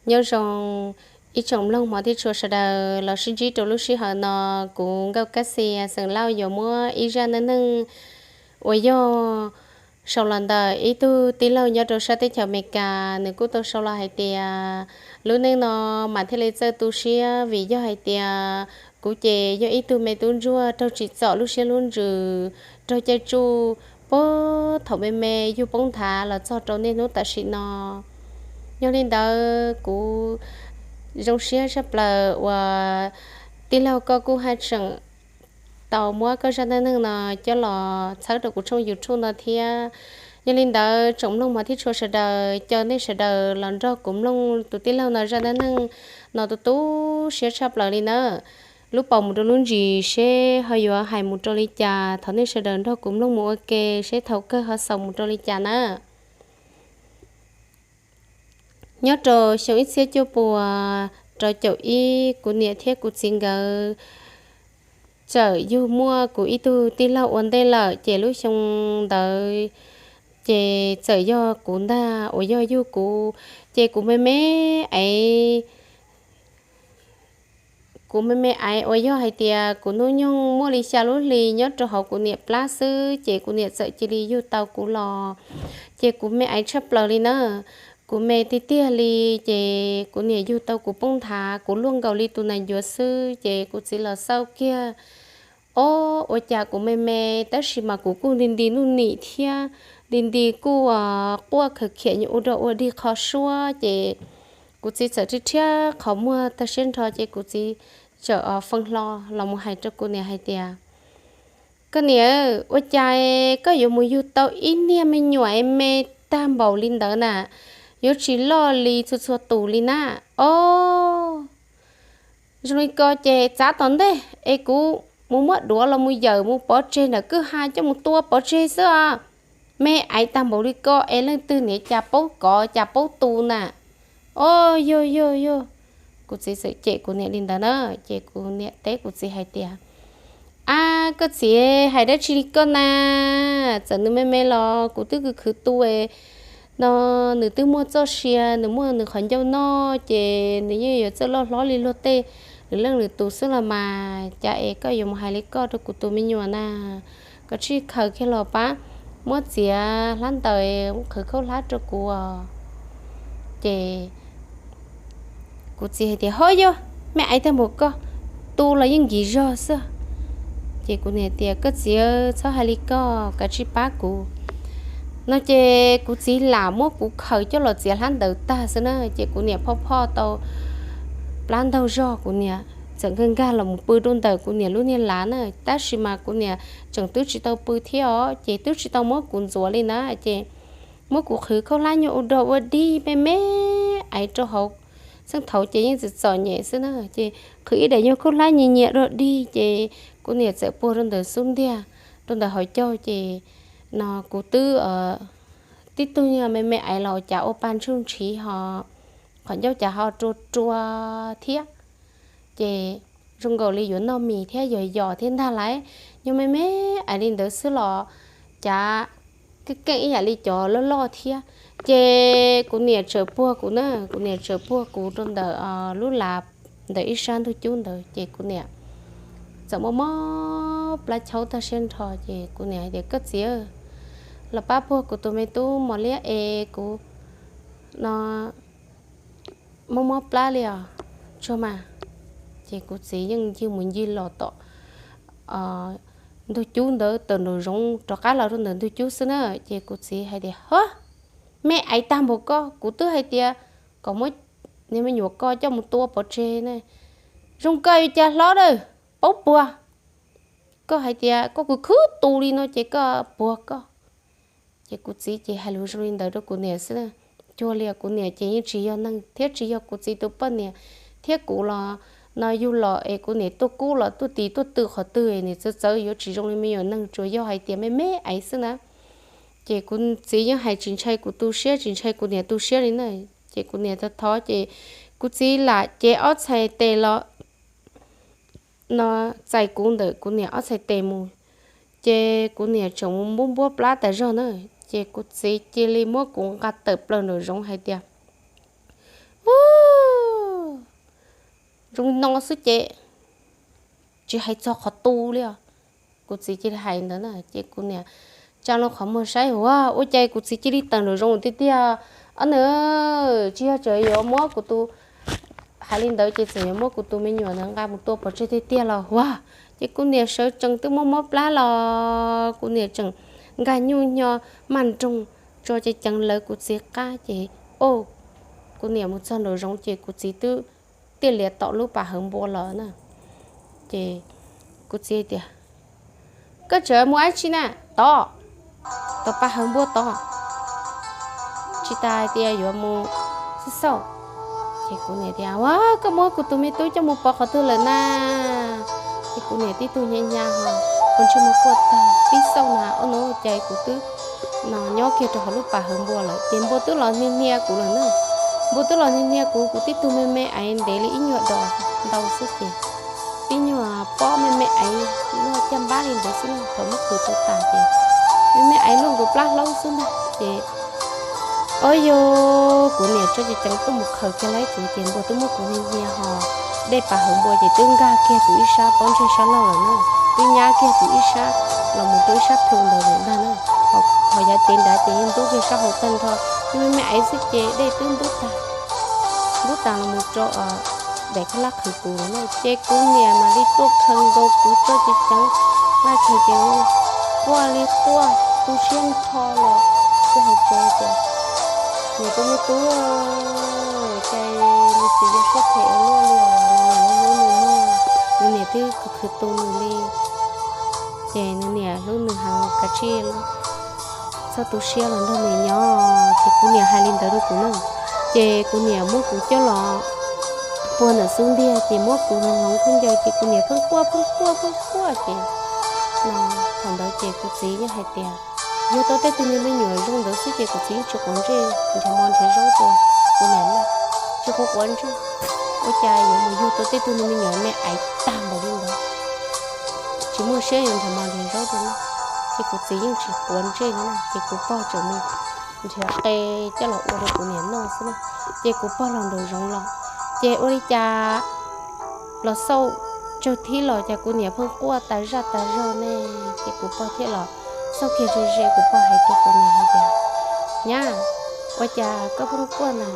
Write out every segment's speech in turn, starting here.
Nyob zoo ib tsoom mloog hmov thiab tshua sawv daws los sib ntsib rau lub sij hawm no. Kuv Nkauj Kab Xia xeem Lauj yuav muab ib zaj neej neeg uas yog sau los ntawm ib tug tij laug nyob rau sab teb chaws Amelikas. Nws kuj tau sau los hais tias lub neej no mas thiaj li txawj tu siab vim yog hais tias kuv ces yog ib tug me tub ntsuag raug tsim txom lub siab lub ntsws, raug caij tsuj puag thaum me me yug poob nthav los txog rau niaj hnub tam sim no. Yog li ntawd kuv zoo siab tshaj plaws uas tij laug koj kuj haj tseem tau muab koj zaj neej neeg no coj los txhawb rau kuv tshooj YouTube no thiab. Yog li ntawd tsoom mloog hmov thiab tshua sawv daws, caw nej sawv daws los nrog kuv mloog tus tij laug no zaj neej neeg no tu tu siab tshaj plaws li nawb. Lub paus mus rau lub ntsis seb ho yuav hais mus rau li cas, thov nej sawv daws nrog kuv mloog mus ua ke seb thaum kawg ho xaus mus rau li cas na. Nyob rau xyoo ib txhiab cuaj puas rau caum ib, kuv niam thiab kuv txiv nkawd txawm yug muaj kuv ib tug tij laug ua ntej lawm, ces lub xyoo ntawd ces txawm yog kuv ntag uas yog yug kuv. Ces kuv me me aiv, kuv me me aiv uas yog hais tias kuv hnub nyoog muaj li xya lub hli nyob rau hauv kuv niam plab xwb, ces kuv niam txawm cia li yug tau kuv los. Ces kuv me aiv tshaj plaws li na, kuv me tiag tiag li. Ces kuv niam yug tau kuv poob nthav, kuv luaj nkaus li tus nas ncuav xwb, ces kuv txiv los xauj kiag, ob, ua cas kuv me me tab sis mas kuv kuj nti nti nuj nim thiab, nti nti kuj quaj khaws khiam nyuam ua dog ua dig qhov suab. Ces kuv txiv txawm rhiab rhiab qhov muag tag siab nrho, ces kuv txiv txawm fee hlo los mus hais rau kuv niam hais tias, koj niam, ua cas koj yuav mus yug tau ib niag me nyuam me tag npaum li ntawd na, yuav tsis loj li txhua txhua tus li na. Ob, zoo li ko ces txav tom ntej es kuv mus muab duav los mus yawm mus pov tseg ntawm kwj ha coj mus tua pov tseg xwb os. Me aiv tag npaum li ko es leej twg niam cas paub kov cas paub tu na. Ob, yog yog yog, kuv txiv txawm cem kuv niam li ntawd na. Ces kuv niam teb kuv txiv hais tias, ab, koj txiv hais dab tsi li koj na, txawm nws me me los kuv twb khwv khwv tu no, nws twb muaj txoj sia, nws muaj nws qhov ncauj noj, ces nws yeej yuav txawj loj hlob li luag tej lwm leej lwm tus xwb los mas, cas es koj yuav mus hais li koj rau kuv tus me nyuam na. Koj tsij khaws kiag los pab muab txiav hlab ntaws, qhwv khaub hlab rau kuv. Ces kuv txiv hais tias, ho yog, me aiv tag npaum koj, tu los yeej nkim zog xwb. Ces kuv niam tias, koj txiv, txhob hais li koj, koj tsij pab kuv no. Ces kuv txiv lam muab kuv khaws coj los txiav hlab ntaws tag xwb na, ces kuv niam phoj phoj tau plab ntaug zog, kuv niam txawm nkag nkag los mus pw rau ntawm kuv niam lub niag lav na, tab sis mas kuv niam tseem twb tsis tau pw thiab os, ces twb tsis tau muab kuv ntxuav li na, ces muab kuv qhwv khaub hlab nyuag ua dog ua dig me me aiv rau hauv. Txheej thaud ces yeej txom txom nyem xwb na, ces qhwv ib daim nyuag khaub hlab nyias nyias dog dig, ces kuv niam txawm puag rau ntawm xub ntiag, rau ntawm hauv caug, ces no kuv twb tib tug me me aiv los cas ua pa ntsuj ntshiv ho, qhov ncauj cas ho rua rua thiab, ces zoo nkaus li yuav noj mis thiab yog yos thiab ntag lauj. Nyuag me me aiv li ntawd xwb los cas keej keej ib yam li cov loj loj thiab. Ces kuv niam tseem puag kuv na, kuv niam tseem puag kuv rau ntawm lub lav ntawm ib sab ntug cub ntawd, ces kuv niam txawm mob mob plab chaub tag siab nrho, ces kuv niam hais tias, koj txiv, los pab puag kuv tus me tub mos liab es kuv no mob mob plab li os, tsuag mas. Ces kuv txiv yeej ncig mus ncig los tom ntug cub ntawd, tawm nraum zoov rov qab los rau ntawm ntug cub xwb na. Ces kuv txiv hais tias, ha, me aiv tag npaum koj, kuv twb hais tias kom muab niag me nyuam ko coj mus tua pov tseg ne, zoo koj yuav cas hlob dawb paub puag. Koj hais tias koj khwv khwv tu li no ces koj puag koj. Ces kuv txiv ces hais lus zoo li ntawd rau kuv niam xwb. Cuag li kuv niam ces yeej tsis yog neeg thiab tsis yog kuv txiv tus poj niam, thiab kuv los no yug los es kuv niam tuaj kub los tuaj tis tuaj tw qhov twg, niam txawv txawv yuav tsis zoo li me nyuam neeg, tsuas yog hais tias me me aiv xwb na. Ces kuv txiv yeej hais tsis ntshai kuv tu siab tsis ntshai kuv niam tu siab li na. Ces kuv niam thov thov ces kuv txiv lam cev ob txhais tes los no txais kuv ntawm kuv niam ob txhais tes mus, ces kuv niam tseem mus npuab npuab plab tas zog na. Ces kuv txiv cia li muab kuv nqa tawm plaws nraum zoov hais tias, u tus no xwb ces tsis hais txog qhov tu li os. Kuv txiv cia li hais ntawd na ces kuv niam tsa loo qhov muag saib, ua ua cas kuv txiv cia li tawm nraum zoov tiag tiag. Ob nws, tsis yog tseem yuav muab kuv tus, hais li ntawd ces txawm yuav muab kuv tus me nyuam ntawd nqa mus tua pov tseg tiag tiag los ua. Ces kuv niam sawv tsees twb muab mob plab los kuv niam tseem nkag nyuj nyo maj nroog tso ceev ceev lawv kuv txiv qab ces, o, kuv niam mus txog nraum zoov ces kuv txiv twb tiaj lias tom lub pas hawv npua los na. Ces kuv txiv tias, koj tseem mus dab tsi na? Tod, tom pas hawv npua tod, tsis tas hais tias yuav mus xauj xauj. Ces kuv niam tias, ua, koj muab kuv tus me tub coj mus pov qhov twg lawm na? Ces kuv niam tib tug hnyav hnyav ho, kuv ntsej muag quaj tag, tib xauj na, ob nws, cas kuv twb no nyob kiag rau hauv lub pas hawv npua lawm ces npua twb los hnia hnia kuv lawm na. Npua twb los hnia hnia kuv, kuv tib tug me me aiv ntev li ib nyuag dos ntau xwb ces, tib nyuag pob me me aiv luaj caj npab li ntawd xwb na, thaum muab qhwv tau tas ces me me aiv luaj nkaus plab hlaub xwb ntag ces, o, yog kuv niam tso ceev ceev tuaj mus khaws kiag lawv kuv ces npua twb muab kuv hnia hnia ho, dej pas hawv npua ces twb nkag kiag kuv ib sab pob ntseg sab laug lawm na, twb nyab kiag kuv ib sab los mus rau ib sab plhu ntawd lawm ntag na. Ho yav cev nrad ces yeej ntub kiag sab hauv tag nrho, me me aiv xwb ces dej twb ntub tag, ntub tas los mus rau daim khaub hlab qhwv kuv lawm na ces kuv niam mam li tuaj khaws nkaus kuv tso ceev ceev, nqa kiag ces quaj li quaj tu siab nrho los rau hauv tsev tias, niam, tus me tub, cas nws txiv yog siab phem ua luaj li os, nws niam hlub nws mog, nws niam twb khwv khwv tu nws li. Ces nws niam hlub nws heev, kav tsij txhob tu siab los nrog nws nyob. Ces kuv niam hais li ntawd rau kuv na, ces kuv niam muab kuv coj los puag ntawm xub ntiag ces muab kuv hloov khaub ncaws ces kuv niam pheej quaj pheej quaj pheej quaj ces, no, thaum ntawd ces kuv txiv yeej hais tias, yug tau tej tug me me nyuam zoo ntawd xwb ces kuv txiv yeej tsis quav ntsej nrhiav mov nrhiav zaub rau kuv niam noj, tsis quav quav ntsej, ua cas yuav mus yug tau tej tug me me nyuam me aiv tag npaum li ntawd, tsis muaj siab yuav nrhiav mov nrhiav zaub rau noj. Ces kuv txiv yeej tsis quav ntsej li na, ces kuv pog tseem mus nrhiav qe coj los ua rau kuv niam noj xwb na. Ces kuv pog los nraum zoov los, ces ua li cas los xauj tsawg thib los cas kuv niam pheej quaj tas zaj tas zog ne. Ces kuv pog thiaj los xauj kiag ze ze, kuv pog hais rau kuv niam hais tias, nyab, ua cas koj pheej quaj na?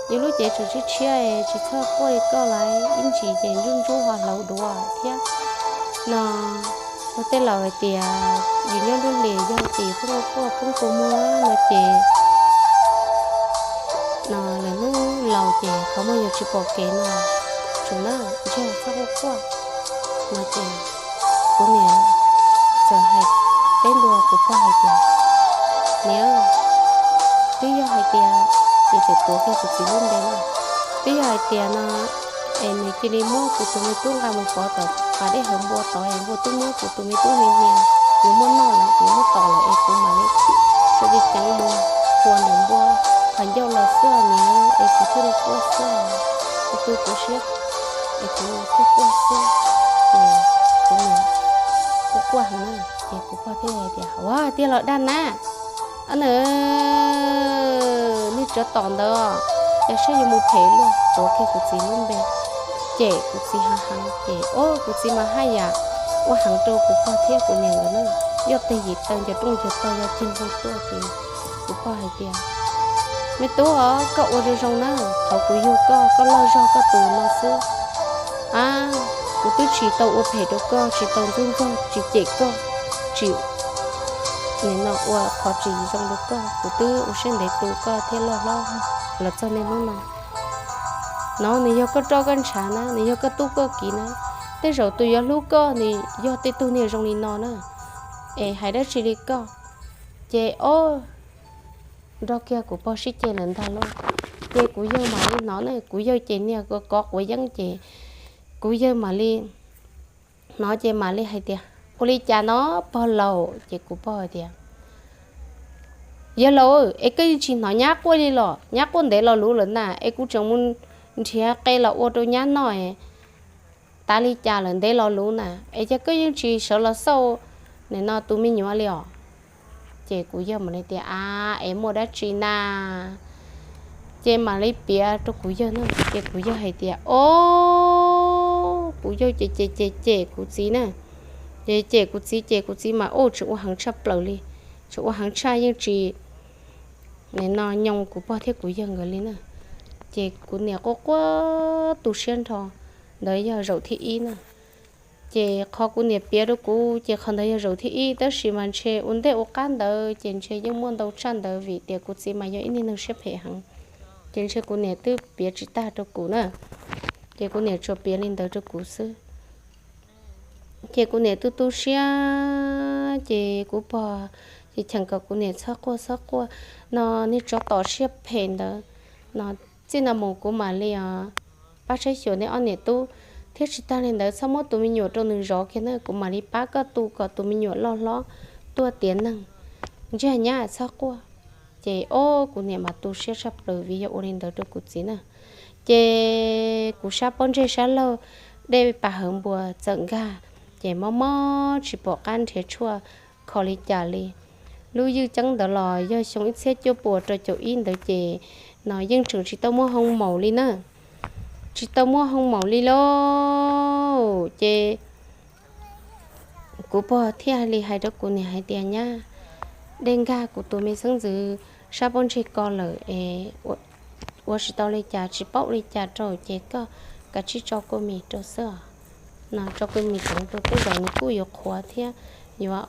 Yus lub cev tseem tshiab tshiab, tsis txhob quaj li koj lawm, ib ntsis ces ntsub ntsub ho hlauv duav thiab no. Luag tej laus hais tias yus nyob nruab hlis yog ces yus pheej quaj pheej kua muag no ces, no, lawv hnub laus ces qhov muag yus tsis pom kev no, tsum na, ntshe txhob quaj quaj no ces kuv niam txawm hais teb ntua kuv pog hais tias, niam, twb yog hais tias, ces txawm tuav kiag kuv txiv lub npe na, twb yog hais tias no es nws cia li muab kuv tus me tub nqa mus pov tom pas dej hawv npua tod es npua twb muab kuv tus me tub hnia hnia, yuav muab noj lawm, yuav muab tom lawm es kuv mam li tso ceev ceev mus tua ntawm npua qhov ncauj los xwb niam, es kuv thiaj li quaj xwb, kuv tu kuv siab es kuv thiaj quaj xwb. Ces kuv niam quaj quaj heev na, ces kuv pog thiaj hais tias, ua tiag los dag na, a na, niag tsov tom ntawd, cas saib yuav mus phem luaj, tuav kiag kuv txiv lub npe. Ces kuv txiv hav heev ces, o, kuv txiv mas haj yam ua heev rau kuv pog thiab kuv niam nkawd na. Yog teg yim taw ncaws rooj ncaws taw yog cig npog tuaj ces kuv pog hais tias, me tub os, koj ua zoo zoo na, thaum kuv yug koj, koj loj zog koj tus no xwb. A, kuv twb tsis tau ua phem rau koj, tsis tau ntxub ntxaug, tsis cem koj, tsis nim no ua qhov tsis zoo rau koj, kuv twb ua siab ntev tu koj thiab loj hlob los txog niaj hnub no. No nws yog koj roj koj ntshav na, nws yog koj tub koj kiv na. Tej zaum tus yuav hlub koj nws yog tej tug niag zoo li no na. Es hais dab tsi li koj? Ces o, nrog kiag kuv pog sib ceg lawm ntag lauj. Ces kuv yawg mam li hnov ne, kuv yawg ces niag kov quav yeeb ces kuv yawg mam li hnov ces mam li hais tias, ua li cas no pog laus? Ces kuv pog hais tias, yawg laus, es koj yeej tsis hnov nyab quaj li los? Nyab quaj ntev lo lus lawm na, es kuv tseem mus nrhiav qe los ua rau nyab noj es tas li cas lawm ntev lo lus na, es cas koj yeej tsis sawv los xauj nim no tus me nyuam li os? Ces kuv yawg mam li tias, a, es muaj dab tsi na? Ces mam li piav rau kuv yawg no ces kuv yawg hais tias, o, kuv yawg ces ces ces cem kuv txiv na. Ces cem kuv txiv ces kuv txiv mas ua tseem ua heev tshaj plaws li, tseem ua heev tshaj, yeej tsis no nyoo kuv pog thiab kuv yawg nkawd li na. Ces kuv niam quaj quaj tu siab nrho. Ntawd yog zaum thib ib na. Ces qhov kuv niam piav rau kuv ces qhov ntawd yog zaum thib ib, tab sis mas ntshe ua ntej ua qab ntawd ces ntshe yeej muaj ntau tshaj ntawd, vim tias kuv txiv mas yog ib niag neeg siab phem heev. Ces ntshe kuv niam twb piav tsis tag rau kuv na, ces kuv niam tsuas piav li ntawd rau kuv xwb. Ces kuv niam tu tu siab, ces kuv pog ces cheem kom kuv niam txhob quaj txhob quaj no, niag tsov tom siab phem ntawd no. Txij no mus kuv mam li pab saib xyuas nej ob niam tub, thiab tsis tag li ntawd txhob muab tus me nyuam rau nws zov kiag na, kuv mam li pab koj tu kom tus me nyuam loj hlob tuaj tiav neeg. Ntsiag nyab txhob quaj. Ces ob kuv niam mas tu siab tshaj plaws vim yog ua li ntawd rau kuv txiv na. Ces kuv sab pob ntseg sab laug dej pas hawv npua txawm nkag, ces mob mob tsis pom qab nrhiav tshuaj kho li cas li. Lub ywj ceeb ntawd los yog xyoo ib txhiab cuaj puas rau caum ib ntawd ces no yeej tseem tsis tau muaj hoo maum li na, tsis tau muaj hoo maum li lauj. Ces kuv pog thiaj li hais rau kuv niam hais tias, Nyab, dej nkag kuv tus me xeeb ntxwv sab pob ntseg ko lawm es ua tsis tau li cas, tsis paub li cas rau, ces koj kav tsij tso kua mis rau xwb os. No tso kua mis rau, tej zaum nws kuj yuav qhuav thiab, yuav,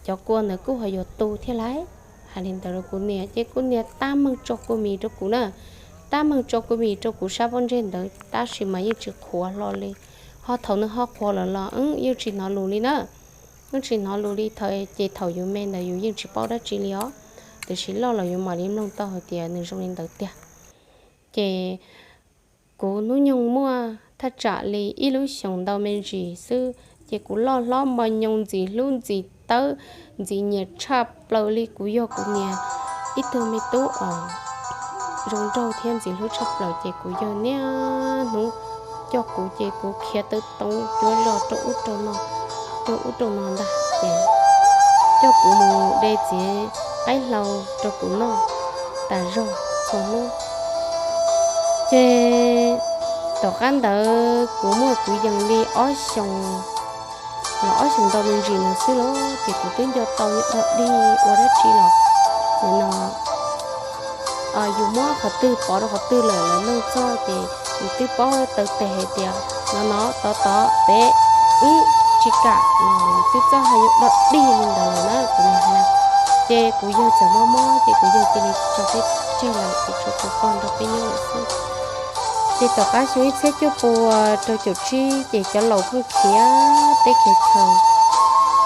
cov kua ntawd kuj ho yuav tu thiab lauj. Hais li ntawd rau kuv niam ces kuv niam tab meeg tso kua mis rau kuv na, tab meeg tso kua mis rau kuv sab pob ntseg ntawd tab sis mas yeej tsis qhuav hlo li. Ho thaum nws ho qhuav lawm los yeej tsis hnov lus li na. Yeej tsis hnov lus li, ces thaum yus me ntawd yus yeej tsis paub dab tsi li os, tiam sis loj los yus mam li mloog tau hais tias nws zoo li ntawd tiag. Ces kuv hnub nyoog muaj thaj tsam li ib lub xyoos ntau me ntsis xwb, ces kuv loj hlob npo nyoo ntxim hlub ntxim tawb ntxim nyiam tshaj plaws li. Kuv yog kuv niam ib tug me tub os, zoo nraug thiab ntxim hlub tshaj plaws, ces kuv yawg niaj hnub coj kuv, ces kuv khiav taw toob cuav zos rau ub rau no, rau ub rau no ntag, ces coj kuv mus de txiav qaib hlau rau kuv noj tas zog txhua hnub. Ces tom qab ntawd kuv muaj kuv yees li ob xyoos los ob xyoos ntau me ntsis no xwb los ces kuv twb nco tau yog dog dig ua dab tsi los, no yus muab qhov twg pov rau qhov twg lawm lawv nug txog ces yus twb paub taw tes hais tias no no tod tod pem, ib, tsis kam, yus twb txawj hais yog dog dig li ntawd na kuv niam hais. Ces kuv yawg txawm mob mob ces kuv yawg cia li tso peb tseg lawm, ces tshuav kuv pog nrog peb nyob lawm xwb. Ces tom qab xyoo ib txhiab cuaj pua rau caum tsib ces cov laus pheej khiav teb khiav chaw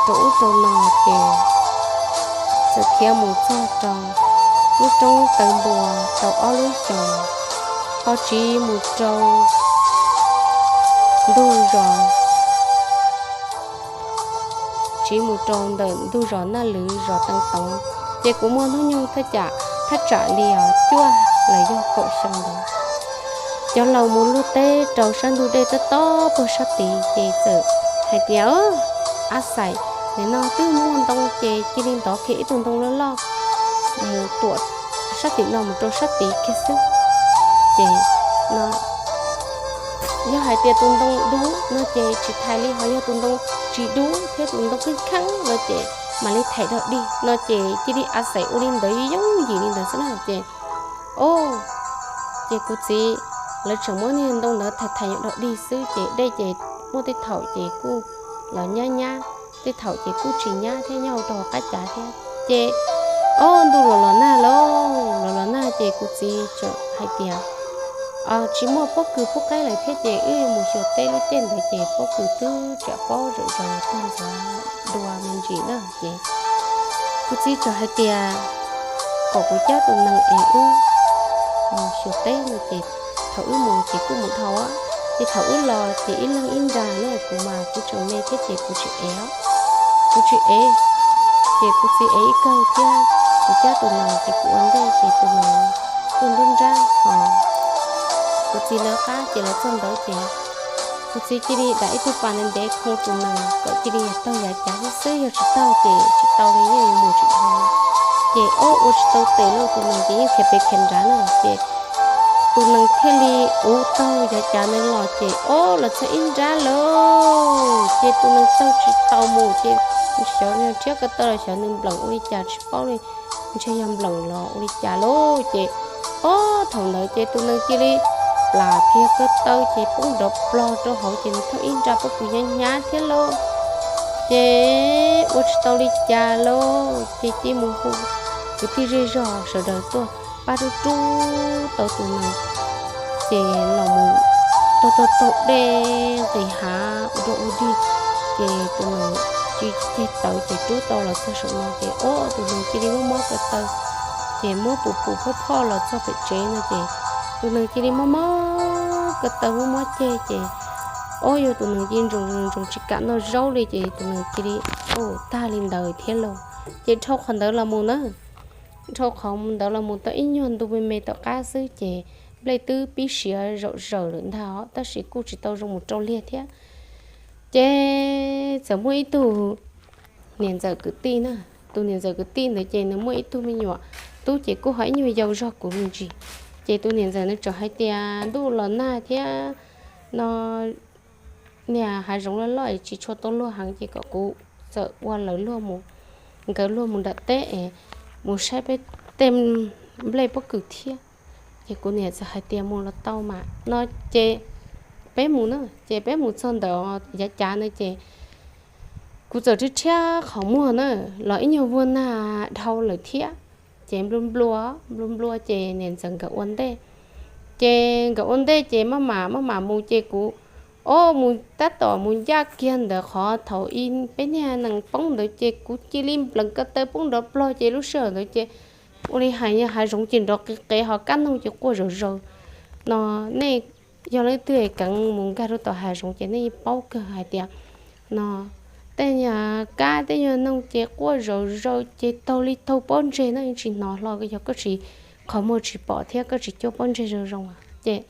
rau ub rau no, ces txawm khiav mus txog rau lub roob taw npua tau ob lub xyoos, ho tsiv mus rau ntug zos, tsiv mus rau ntawm ntug zos Naj Lwm zos Teev Toov. Ces kuv muaj hnub nyoog thaj tsam li os cuaj los yog kaum xyoo ntawd. Cov laus mus luaj teb rau sab ntug dej tob tob puag sab tid ces txawm hais tias, Ab xais, nim no twb muaj ntoo ces cia li ntov kiag ib tug ntoo loj loj mus tuam sab tim no mus rau sab tid kiag xwb. Ces no yog hais tias tus ntoo dub no ces tsis thaiv li, ho yog tus ntoo tsis dub thiab tus ntoo kheej kheeb no ces mam li thaiv dog dig no ces cia li a xais ua li ntawd yooj yim li ntawd xwb na ces, o, ces kuv txiv lawv tseem muab niag ntoo ntawd thaiv thaiv dog dig xwb ces dej ces muaj tej thaum ces kuj los nyab nyab, tej thaum ces kuj tsis nyab thiab, nyob rau qab cav thiab. Ces ob ntu los los nag lauj, los los nag ces kuv txiv tseem hais tias, Tsis muaj pob kws pub qaib lawm thiab ces wb mus xyuas teb lub caij ntawd ces pob kws twb tsam pob zom zaws tag ntxov dua me ntsis na ces kuv txiv tseem hais tias kom kuv cab tus nees es wb mus xyuas teb no ces thaum wb mus ces kuj mus dhau, ces thaum wb los ces ib leeg ib nra na, kuv mas kuv tseem me thiab ces kuv tsis ev, kuv tsis ev. Ces kuv txiv ev ib kawg thiab kuv cab tus nees ces kuv ua ntej ces tus nees tuaj nruab nrab ho kuv txiv lawv qab ces lawv txog ntawd ces kuv txiv cia li dam ib tug pas ntev ntev khoo tus nees kom cia li yog taug yav cav xwb xwb, yog tsis taug ces tsis tau li, yeej yuav mus tsis dhau. Ces ob ua tsis tau tes lauj, tus nees ces yeej khiav pem khiav nrad na ces tus nees thiaj li uv taug yav cav ntawd los ces ob los txog ib nrab lawm ces tus nees taug tsis tau mus ces xyov nws rhiab ko taw los xyov nws npleem ua li cas tsis paub li, ntshe yog npleem los ua li cas lauj ces ob thaum ntawd ces tus nees cia li plam kiag ko taw ces poob nrov plog rau hauv ces nws thauj ib nra pob kws hnyav hnyav thiab lauj. Ces ua tsis tau li cas lauj ces cia mus hu kwv tij zej zog sawv daws tuaj pab rub rub tau tus nees ces los mus taug taug taug dej nqis hav ua dog ua dig ces tus nees cia li ceg tawv ces rub tau los txog saum no ces ob tus nees cia li muab mob ko taw ces muab pus pus phoj phoj los txog pem tsev no ces tus nees cia li muab mob ko taw muab mob ceg ces ob yuav tus nees cia ntsoos ntsoos tsis kam noj zaub li ces tus nees cia li tag li ntawd thiab lauj. Ces dhau qhov ntawd los mus na, dhau qhov ntawd los mus tau ib nyuag ntu me me tom qab xwb ces nplej twb pib siav zaum zawm lawm ntag os tab sis kuj tsis tau zoo mus rau liag thiab. Ces txawm muaj ib tug niam ntxawm kwv tij na, tus niam ntxawm kwv tij ntawd ces nws muaj ib tug me nyuam tub ces kuj ho ib nyuag yau zog kuv me ntsis. Ces tus niam ntxawm nws txawm hais tias ntuj los nag thiab no niag hav zoov loj loj tsis tshua tau luag heev ces kom kuv txawm ua lawv luag mus, nkawd luag mus nram teb es mus saib peb tej nplej pob kws thiab. Ces kuv niam txawm hais tias mus los tau mas no ces peb mus na ces peb mus txog ntawm yav cav na ces kuv txawm rhiab rhiab qhov muag na los ib nyuag vuag nag dhau lawm thiab. Ces nplua nplua nplua nplua ces niam ntxawm nkawd ua ntej, ces nkawd ua ntej ces maj mam maj mam mus ces kuv ob mus tab tom mus ncaj kiag ntawd qhov thaum ub peb niag nees poob ntawd ces kuv cia li nplees ko taw poob nrov plog ces lub sij hawm ntawd ces ua li hais hav zoov ces nrov qev qev ho kab noog ces quaj zaws zaws no. Nej yog leej twg keev mus nkag rau tom hav zoov ces nej yeej paub kawg hais tias no tej nyuag kab tej nyuag noog ces quaj zaws zaws ces taug li taug pob ntseg no tsis hnov hlo yog koj tsis, qhov muag tsis pom thiab koj tsis cuab pob ntseg zoo zoo ces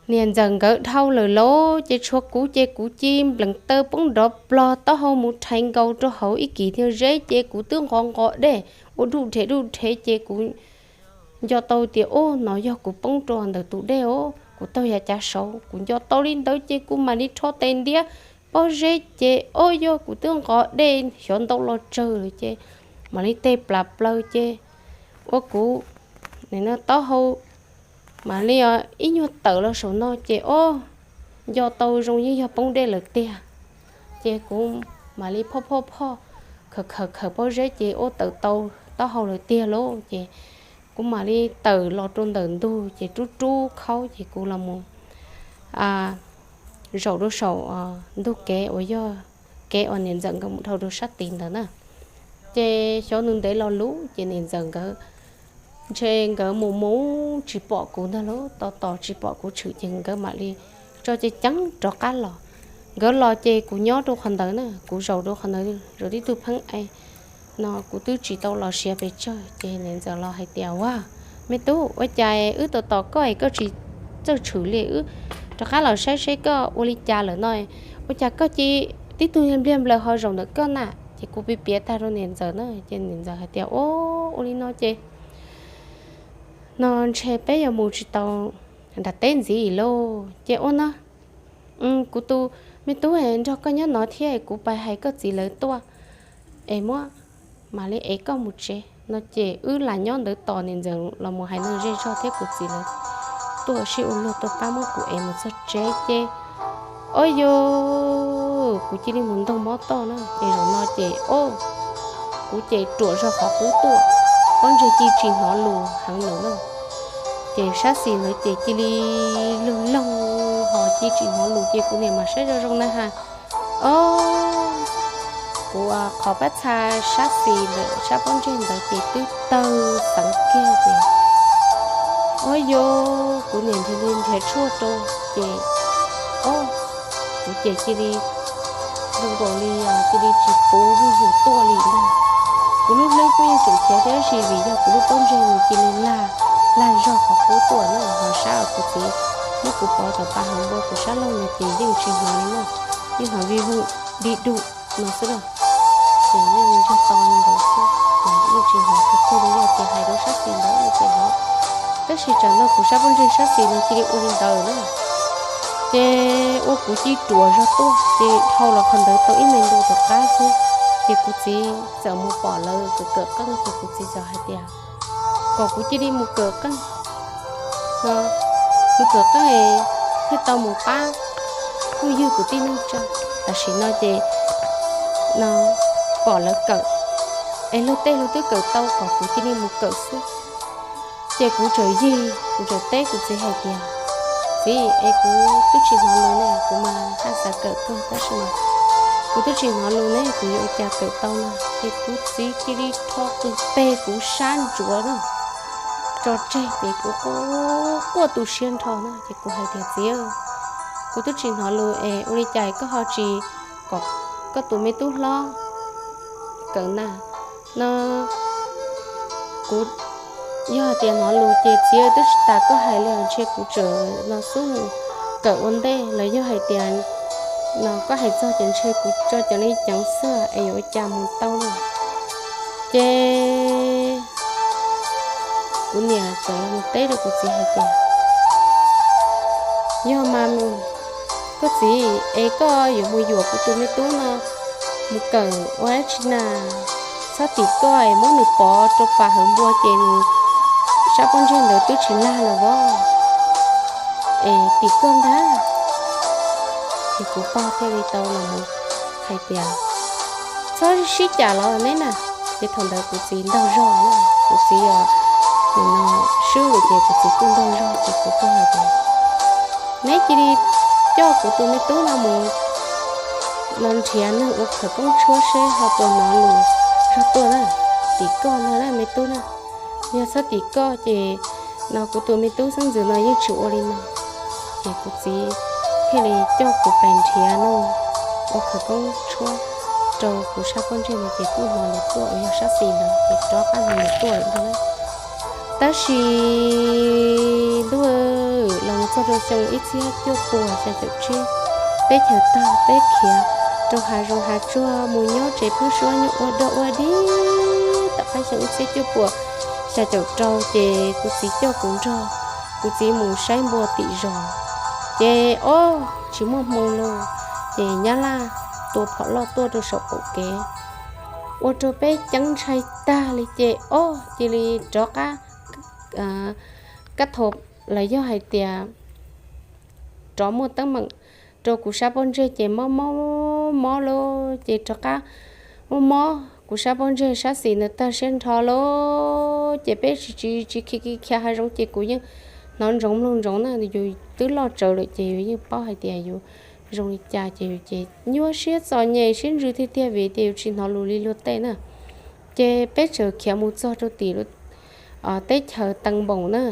niam ntxawm nkawd dhau lawm lauj ces tshuav kuv ces kuv cia li nplees taw poob nrov plog taub hau mus rhais nkaus rau hauv ib kis thiaj zeb ces kuv twb nqos nqos dej ua duj dhev duj dhev ces kuv nco tau tias ub no yog kuv poob rau ntawm tus dej os kuv taug yav cav saud kuv nco tau li ntawd ces kuv mam li rho tes ntiab pob zeb ces ob yog kuv twb nqos dej xyov ntau los tsawg lawm ces mam li tes plas plaws ces ua kuv taub hau mam li ib nyuag tawm los saum no ces ob nco tau zoo yeej yog poob dej lawm tiag. Ces kuv mam li phoj phoj phoj khawm khawm khawm pob zeb ces ua tawm tau taub hau lawm tiag lauj ces kuv mam li tawm los rau ntawm ntug ces rub rub khaub ces kuv los mus zaum rau saum ntug kev uas yog kev uas niam ntxawm nkawd mus dhau rau sab tid ntawd na. Ces xyov nws ntev los lus ces niam ntxawm nkawd ntshe nkawd mus mus tsis pom kuv ntag lauj, tos tos tsis pom kuv tshwm ces nkawd mam li tso ceev ceev rov qab los. Nkawd los ces kuv nyob rau qhov ntawd na, kuv zaum rau qhov ntawd zaum tib tug pheeb e no kuv twb tsis tau los siav pes tsawg ces niam ntxawm los hais tias ua, me tub, ua cas wb tos tos koj es koj tsis txawj tshwm li, wb rov qab los saib seb koj ua li cas lawm no, ua cas koj cia li tib tug npliag nplaws ho zaum ntawm koj na? Ces kuv piav piav tag rau niam ntxawm na ces niam ntxawm hais tias ua, ua li no ces no ntshe peb yuav mus tsis tau nram teb ntxiv lauj. Ces ua no kuv tus me tub nrog koj nyob no thiab kuv pais hais koj txiv lawv tuaj es muab mam li ev koj mus tsev no ces wb lam nyob ntawd tos niam ntxawm los mus hais neeg zej zog thiab kuv txiv lawv tuaj sib ua luag tuaj pab muab kuv ev mus txog tsev ces ob yog kuv cia li mus ntaug mob toj na ces zaum no ces ob kuv ces ruam zog qhov qub tuaj, pob ntseg cia tsis hnov lus heev lawm na. Ces sab xis ntawd ces cia li lug loog ho cia tsis hnov lus ces kuv niam mam saib zoo zoo na has, ob kuv qhov pab txha sab xis ntawm sab pob ntseg ntawd ces twb tawg xeev kiag ces ob yog kuv niam nrhiav nrhiav tshuaj rau ces ob kuv ces cia li zoo nkaus li cia li tsis puv zuj zus tuaj li ntag. Kuv lub hlwb kuj yeej tseem khiav thiab tab sis vim yog kuv lub pob ntseg nws cia li lag, lag zog qhov qub tuaj na ho sab uas kuv txiv muab kuv pov tom pa heev npua kuv sab laug no ces yeej tsis hnov li na, yeej hnov vij voog dig dug no xwb na. Ces yeej ntsiag to li ntawd xwb, yeej tsis hnov qhov twg li yog tias hais rau sab xis ntawd ces hnov Tab sis tsam no kuv sab pob ntseg sab xis no cia li ua li ntawd na. Ces ua kuv cia li ruam zog tuaj, ces dhau los qhov ntawd tau ib me ntu tom qab xwb, ces kuv txiv txawm mus pom lawv kawm kawm qeej, ces kuv txiv txawm hais tias kom kuv cia li mus kawm qeej no, mus kawm qeej thiaj tau mus pab phooj ywg kwv tij neej tsa. Tam sim no ces no pom lawv kawm, es luag tej luag twb kawm tau, kom kuv cia li mus kawm xwb. Ces kuv txawm yig, kuv txawm teb kuv txiv hais tias, txiv, es kuv twb tsis hnov lus ne, kuv mas haj xav kawm kawg tab sis mas kuv twb tsis hnov lus ne, kuv yuav ua cas kawm tau no? Ces kuv txiv cia li rho qws peg kuv sab ntsuav na, tso tseg, ces kuv quaj tu siab nrho na. Ces kuv hais tias, txiv, kuv twb tsis hnov lus es ua li cas koj ho tsis kom koj tus me tub hlob kawm na? No kuv yog tias hnov lus ces txiv, twb tsis tas koj hais li, ntshe kuv tseem no xub mus kawm ua ntej los yog hais tias no koj hais txog ces ntshe kuv tso cov li ceev xwb es yuav ua cas mus tau no. Ces kuv niam txawm los teb rau kuv txiv hais tias, yog mas koj txiv, es koj yuav mus yuam kuv tus me tub no mus kawm ua dab tsi na? Txhob tim koj es muab nws pov rau pas hawv npua ces nws sab pob ntseg ntawd twb tsis lag los as. Es tim koj ntag. Ces kuv pog thiaj li tau los hais tias, txhob sib cam los neb na. Ces thaum ntawd kuv txiv ntaug zog, kuv txiv yog nim no swb lawm ces kuv txiv kuj ntaug zog, ces kuv pog hais tias, neb cia li coj kuv tus me tub no mus los nrhiav neeg ua khawv koob tshuab seb ho puas hnov lus zog tuaj na, tim koj ntag me tub na. Yog txhob tim koj ces no kuv tus me tub xeeb ntxwv no yeej tsis ua li no. Ces kuv txiv thiaj li coj kuv pais nrhiav neeg ua khawv koob tshuab rau kuv sab pob ntseg no ces kuj hnov lus tuaj, yog sab xis ntawd ces rov qab hnov lus tuaj lawm ntag. Tab sis ntuj, los mus txog rau xyoo ib txhiab cuaj puas xya caum tsib, teb chaws tag peb khiav rau hav zoov hav tsuag mus nyob tsev pheeb suab nyob ua dog ua dig. Tom qab xyoo ib txhiab cuaj puas xya caum rau ces kuv txiv coj kuv nrog kuv txiv mus saib npua tim zos. Ces ob tsis muaj hmoo lawm, ces nyab laj tua phom loj tuaj rau saum qaum kev, ua rau peb ceeb ntshai tag li ces ob cia li rov qab kab tho los yog hais tias rov muaj teeb meem rau kuv sab pob ntseg ces mob mob mob lawm ces rov qab mob mob kuv sab pob ntseg sab xis ntawd tag siab nrho lawm ces peb tsis tsis tsis khiav khiav hav zoov ces kuv yeej hnov ntsoov mloog ntsoov na, yus twb loj tsawv lawm ces yus yeej paub hais tias yus zoo li cas ces yus ces nyuaj siab txom nyem siab ntsws tiag tiag vim tias yus tsis hnov lus li luag tej na. Ces peb txawm khiav mus txog rau tim teb chaws Tees Npoos na,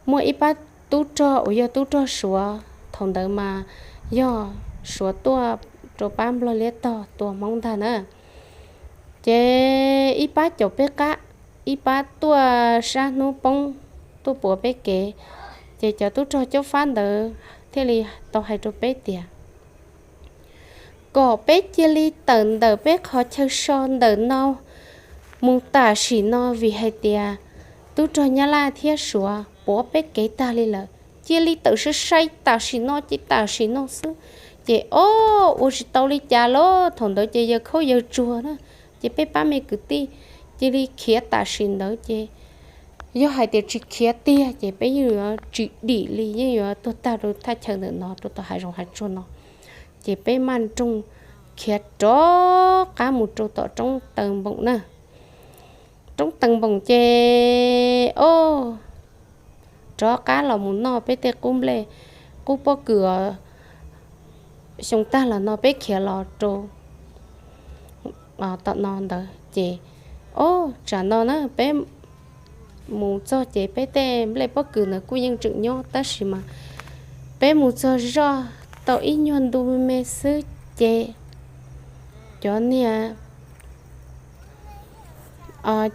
muaj ib pab tub rog uas yog tub rog Suav, thaum ntawd mas yog Suav tuaj rau pab Nplog liab tog tua Hmoob ntag na. Ces ib pab caum peb qab, ib pab tuaj sab hnub poob tuaj puav peb kev, ces cov tub rog Cob Fab ntawd thiaj li tau hais rau peb tias kom peb cia li tawm ntawm peb qhov chaw so ntawm no mus tam sim no vim hais tias tub rog Nyab Laj thiab Suav puav peb kev tag li lawm. Cia li tawm sai sai tam sim no ces tam sim no xwb. Ces ob ua tsis tau li cas lawm, thaum ntawd ces yawg khaub yawg tsuag na, ces peb pab me kwv tij cia li khiav tam sim ntawd ces yog hais tias tsis khiav tiag ces peb yeej yuav tsis dim li, yeej yuav tuag tag rau thaj chaw ntawm no, rau tom hav zoov hav tsuag no. Ces peb maj nroog khiav rov qab mus rau tom roob Tees Npoos na. Roob Tees Npoos ces ob rov qab los mus noj peb tej qub nplej qub pob kws os, xyoo tag los no peb khiav los rau tom no ntawd ces ob tsam no na peb mus txog ces peb tej nplej pob kws ntawd kuj yeej tseem nyob tab sis mas peb mus txog zoj tau ib nyuag ntu me me xwb ces cov niag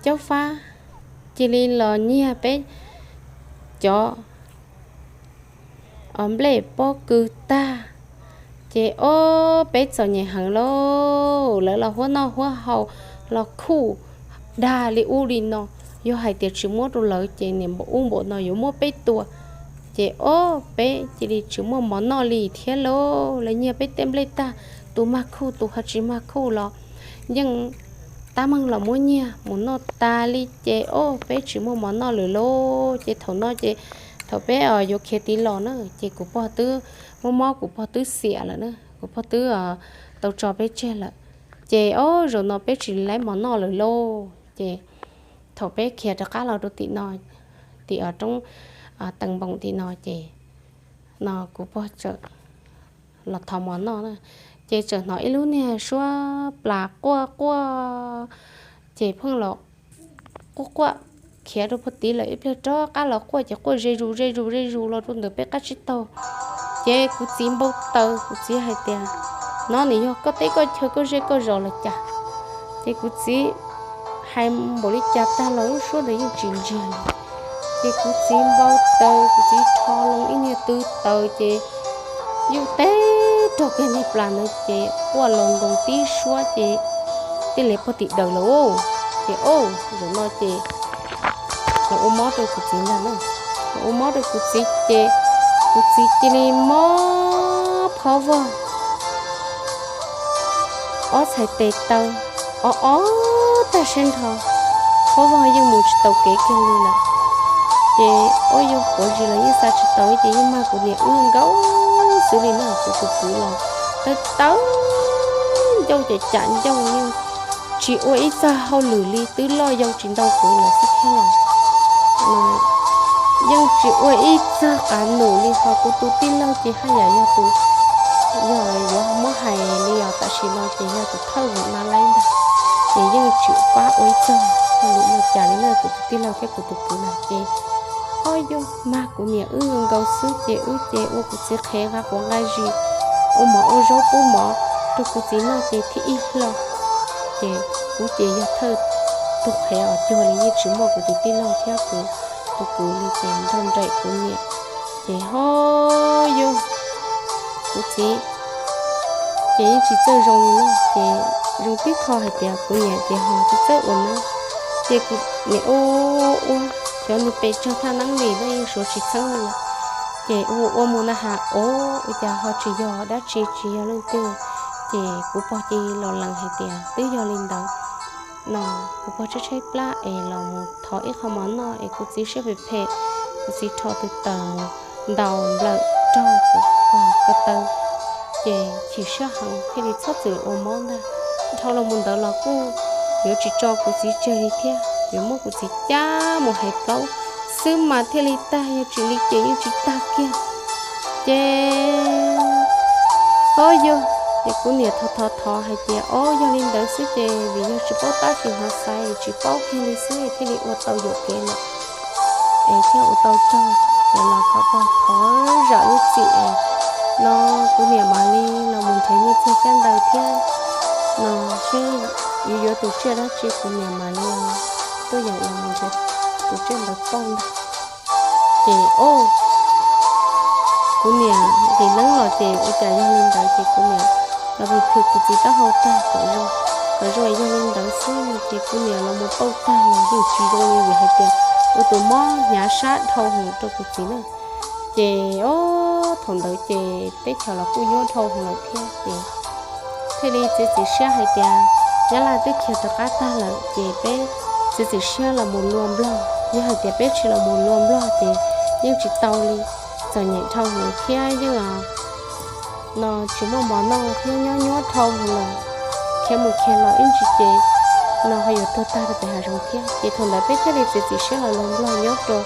Cob Fab cia li los nyiag peb cov nplej pob kws tag ces ob peb txom nyem heev lauj, lawv los huab noj huab haus los khuj dag li ub li no, yog hais tias tsis muab rau lawv ces niam npaum ub npaum no yuav muab peb tua. Ces ob peb cia li tsis muaj mov noj li thiab lauj. Lawv nyiag peb tej nplej tag, tus mag khuj tus ho tsis mag khuj los yeej tab meeg los muab nyiag mus noj tas li. Ces ob peb tsis muaj mov noj lawm lauj. Ces thaum no ces thaum peb yuav khiav tiv los na ces kuv pog twb mob mob, kuv pog twb xiam lawm na, kuv pog twb tau tso peb tseg lawm. Ces ob zaum no peb tsis laib mov noj lawm lauj. Ces thaum peb khiav rov qab los rau tim no, tim roob Tees Npoos tim no ces no kuv pog txawm los thov mov noj na, ces txawm hnov ib lub niag suab plas quaj quaj, ces pheej los quaj quaj khiav rau puag tid lawm ib pliag rov qab los quaj ces quaj ze zus ze zus ze zus los rau ntawm peb qab tsib taug. Ces kuv txiv npau taws, kuv txiv hais tias, no nws yog koj teb koj chaw koj zej koj zos los cas? Ces kuv txiv hais npaum li cas tag los lub suab ntawd yeej tsis ntsiag li. Ces kuv txiv npau taws, kuv txiv rho loo ib niag tw taws ces yuj teb rog kiag niag plas ntawd ces quaj los nkoos tib suab ces tij li pog tim daws lawm. Ces ob zaum no ces los ua mob rau kuv txiv ntag na. Los ua mob rau kuv txiv ces kuv txiv cia li mob phob vog, ob txhais tes taw, ob ob tag siab nrho, phob vog yeej mus tsis tau kev kiag li lawm. Ces ob yog quav zis los yeej xa tsis tau ces yeej mag kuv niam wb nkaus xwb li na. Kuv tus kwv los tawv tawv ncauj ces cam ncauj yeej tsis ua ib txog hauj lwm li, twb loj yau tsis ntau kuv lawm xwb thiab los yeej tsis ua ib txog qav num li. Ho kuv tus tij laug ces haj yam yog tus, yog yuav muab hais li os tam sim no ces yog tus thawj hwm ma laib ntag, ces yeej tsis pab ua ib txog hauj lwm li cas li na. Kuv tus tij laug thiab kuv tus kwv na ces ob yog mag kuv niam wb nkaus xwb ces wb ces ua kuv txiv qhev nqa quav nqa zis, ua mov ua zaub pub mov rau kuv txiv noj ces thib ib hlo. Ces kuv ces yog thawj tug qhev os, cuag li yeej tsis muaj kuv tus tij laug thiab kuv tus kwv li ces nrog nraim kuv niam. Ces ho yog kuv txiv ces yeej tsis txawj zoo li na, ces zoo tib qho hais tias kuv niam ces ho tsis txawj ua mob. Ces kuv niam ua ua, xyov nws pes tsawg thaj neeb li na yeej suav tsis txheeb li lawm. Ces ua ua mus na has ua ua cas ho tsis yog dab tsi tsis yog leej twg. Ces kuv pog cia li los lees hais tias twb yog li ntawd no, kuv pog tshaib tshaib plab es los mus thov ib qho mov noj es kuv txiv siab phem phem, kuv txiv rho tw taws ntaus nplawm raug kuv pog ko taw, ces chim siab heev thiaj li txhob txwm ua mob ntag. Dhau los mus ntawd los kuj yuav tsis tso kuv txiv tseg li thiab, yuav muab kuv txiv cab mus hais plaub xwb mas thiaj li tag, yog tsis li ces yeej tsis tag kiag. Ces ob yog ces kuv niam thov thov thov hais tias ob yog li ntawd xwb ces vim yog tsis paub tab tsis hnov xaiv tsis paub kiag li xwb thiaj li ua tau yuam kev lawm es thiaj ua tau raug. Ces los thov pog thov zam lub txim es no kuv niam mam li los mus nrhiav nyiaj txiag xyab ntawv thiab no seb yuav yuav tus tsiaj dab tsi kuv niam mam li tuaj yeem los mus nrhiav tus tsiaj ntawd pauj ntag. Ces o kuv niam nqis neeb los ces ua cas yog li ntawd ces kuv niam los mus khwv kuv txiv taub hau tag kom zoo, kom zoo yog li ntawd xwb no ces kuv niam los mus pauj tag los yeej tsis zoo li vim hais tias ua tus mob hnyav sab dhau hwv rau kuv txiv na. Ces o thaum ntawd ces teb chaws los kuj nyuaj dhau hwv lawm thiab ces thiaj li txiav txim siab hais tias nyab laj twb khiav rov qab tag lawm ces peb txiav txim siab los mus luag nplog, yog hais tias peb tsis los mus luag nplog ces yeej tsis tau li. Txom nyem dhau hwv thiab yeej no tsis muaj mov noj thiab nyob nyuaj dhau hwv lawm, khiav mus khiav los ib ntsis ces no ho yuav tuag tag rau pem hav zoov thiab. Ces thaum ntawd peb thiaj li txiav txim siab los luag nplog nyob rau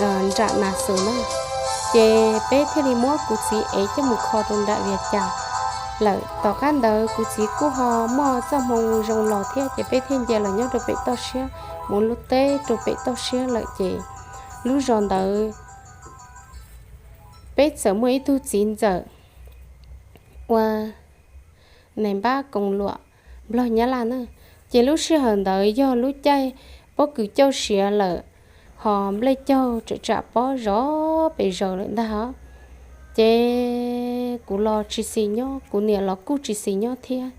nram Nas Xus na. Ces peb thiaj li muab kuv txiv ev coj mus kho rau nram Vias Cas lawm. Tom qab ntawd kuv txiv kuj ho muaj txoj hmoo zoo los thiab ces peb thiaj nce los nyob rau pem toj siab, mus lub teb rau pem toj siab lawm ces lub zos ntawd peb txawm muaj ib tug txiv ntxawm ua nais npab koos luam nplog nyab laj na. Ces lub sij hawm ntawd yog lub caij pob kws cauj siav lawm, ho nplej caug tsam tsam pob zov pes zaws lawm ntag. Ces kuv los tsis xis nyob, kuv niam los kuj tsis xis nyob thiab.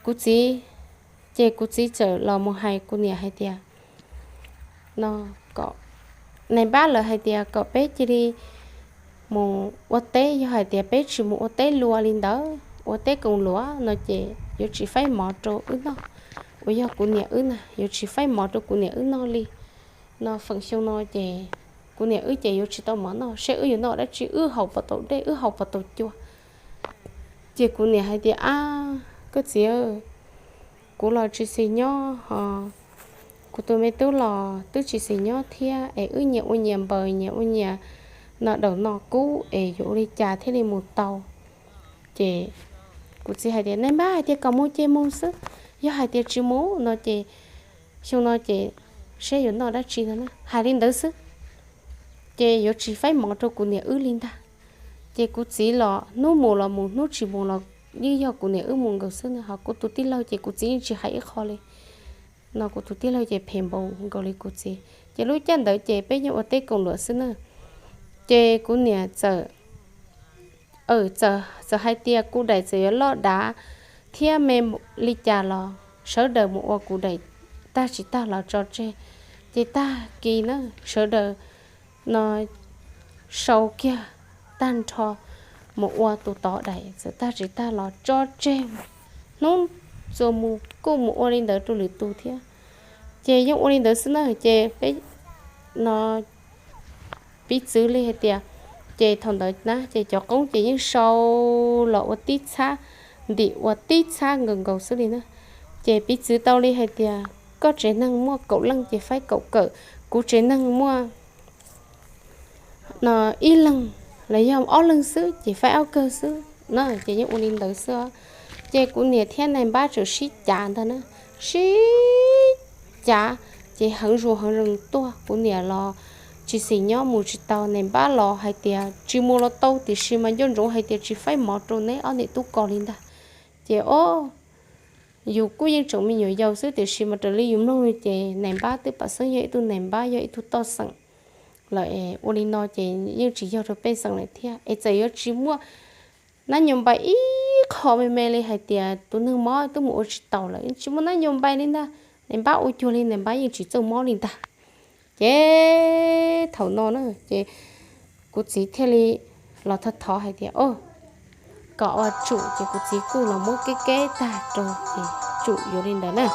Kuv txiv, ces kuv txiv txawm los mus hais kuv niam hais tias no, kom nais npab lawv hais tias kom peb cia li mus ua teb, yog hais tias peb tsis mus ua teb luas li ntawd, ua teb koom luam no ces yuav tsis faib mov rau wb noj. Uas yog kuv niam wb na yuav tsis faib mov rau kuv niam wb noj li. No feem xyoo no ces kuv niam wb ces yuav tsis tau mov noj, seb wb yuav noj dab tsi, wb haus puas tau dej, wb haus puas tau cua. Ces kuv niam hais tias, Ab, koj txiv, kuv los tsis xis nyob ho kuv tus me tub los twb tsis xis nyob thiab, es wb nyias ua nyias npaws, nyias ua nyias no daus no kub, es yuav ua li cas thiaj li mus tau? Ces kuv txiv hais tias, Nais npab hais tias kom mus ces mus xwb, yog hais tias tsis mus no ces xyoo no ces seb yuav noj dab tsi no na, hais li ntawd xwb. Ces yuav tsis faib mov rau kuv niam wb li ntag. Ces kuv txiv los hnub mus los mus, hnub tsis mus los yeej yog kuv niam wb mus nkaus xwb na. Ho kuv tus tij laug ces kuv txiv yeej tsis hais ib qho li. No kuv tus tij laug ces phem npaum nkaus li kuv txiv. Ces lub caij ntawd ces peb yeej ua teb koom luam xwb na. Ces kuv niam txawm, txawm hais tias kuv daim txawm yuav loj dav thiab me li cas los sawv daws mus ua kuv daim tag tsis tag los tso tseg. Ces tag kis na sawv daws no sau kiag tag nrho mus ua tus tod daim txawm tag tsis tag los tso tseg. Hnub txuas mus kuj mus ua li ntawd rau lwm tus thiab. Ces yeej ua li ntawd xwb na. Ces peb no piv txwv li hais tias, ces thaum ntawd na ces cov qoob ces yeej sau los ua tib txhab, ntim ua tib txhab nkaus nkaus xwb li na. Ces piv txwv tau li hais tias koj tsev neeg muaj kaum leej ces faib kaum kawm, kuv tsev neeg muaj no ib leeg los yog ob leeg xwb ces faib ob kawg xwb na. Ces yeej ua li ntawd xwb. Ces kuv niam thiab nais npab txawm sib cav ntag na, sib cav, ces heev zus heev zees tuaj. Kuv niam los tsis xis nyob, mus tsis tau, nais npab los hais tias tsis mus los tau, tiam sis mas nco ntsoov hais tias tsis faib mov rau neb ob niam tub ko li ntag. Ces o, yus kuj yeej tseem me nyuam yaus xwb, tiam sis mas raws li yus mloog ces nais npab twb pam xeeb yog ib tug nais npab, yog ib tug toj xeem lawm es ua li no ces yeej tsis yog rau pej xeem lawm thiab. Es txawm yuav tsis muaj nab nyuas npai ib qho me me li hais tias tus neeg mob twb mus ua tsis taus lawm, tsis muaj nab nyuas npai li ntag, nais npab ua cuag li nais npab yeej tsis txawj mob li ntag. Ces thaum no na ces kuv txiv thiaj li los thov thov hais tias, o, kom ua tsum, ces kuv txiv kuj los muab keb keb tag rau ces tsum yuav li ntawd na.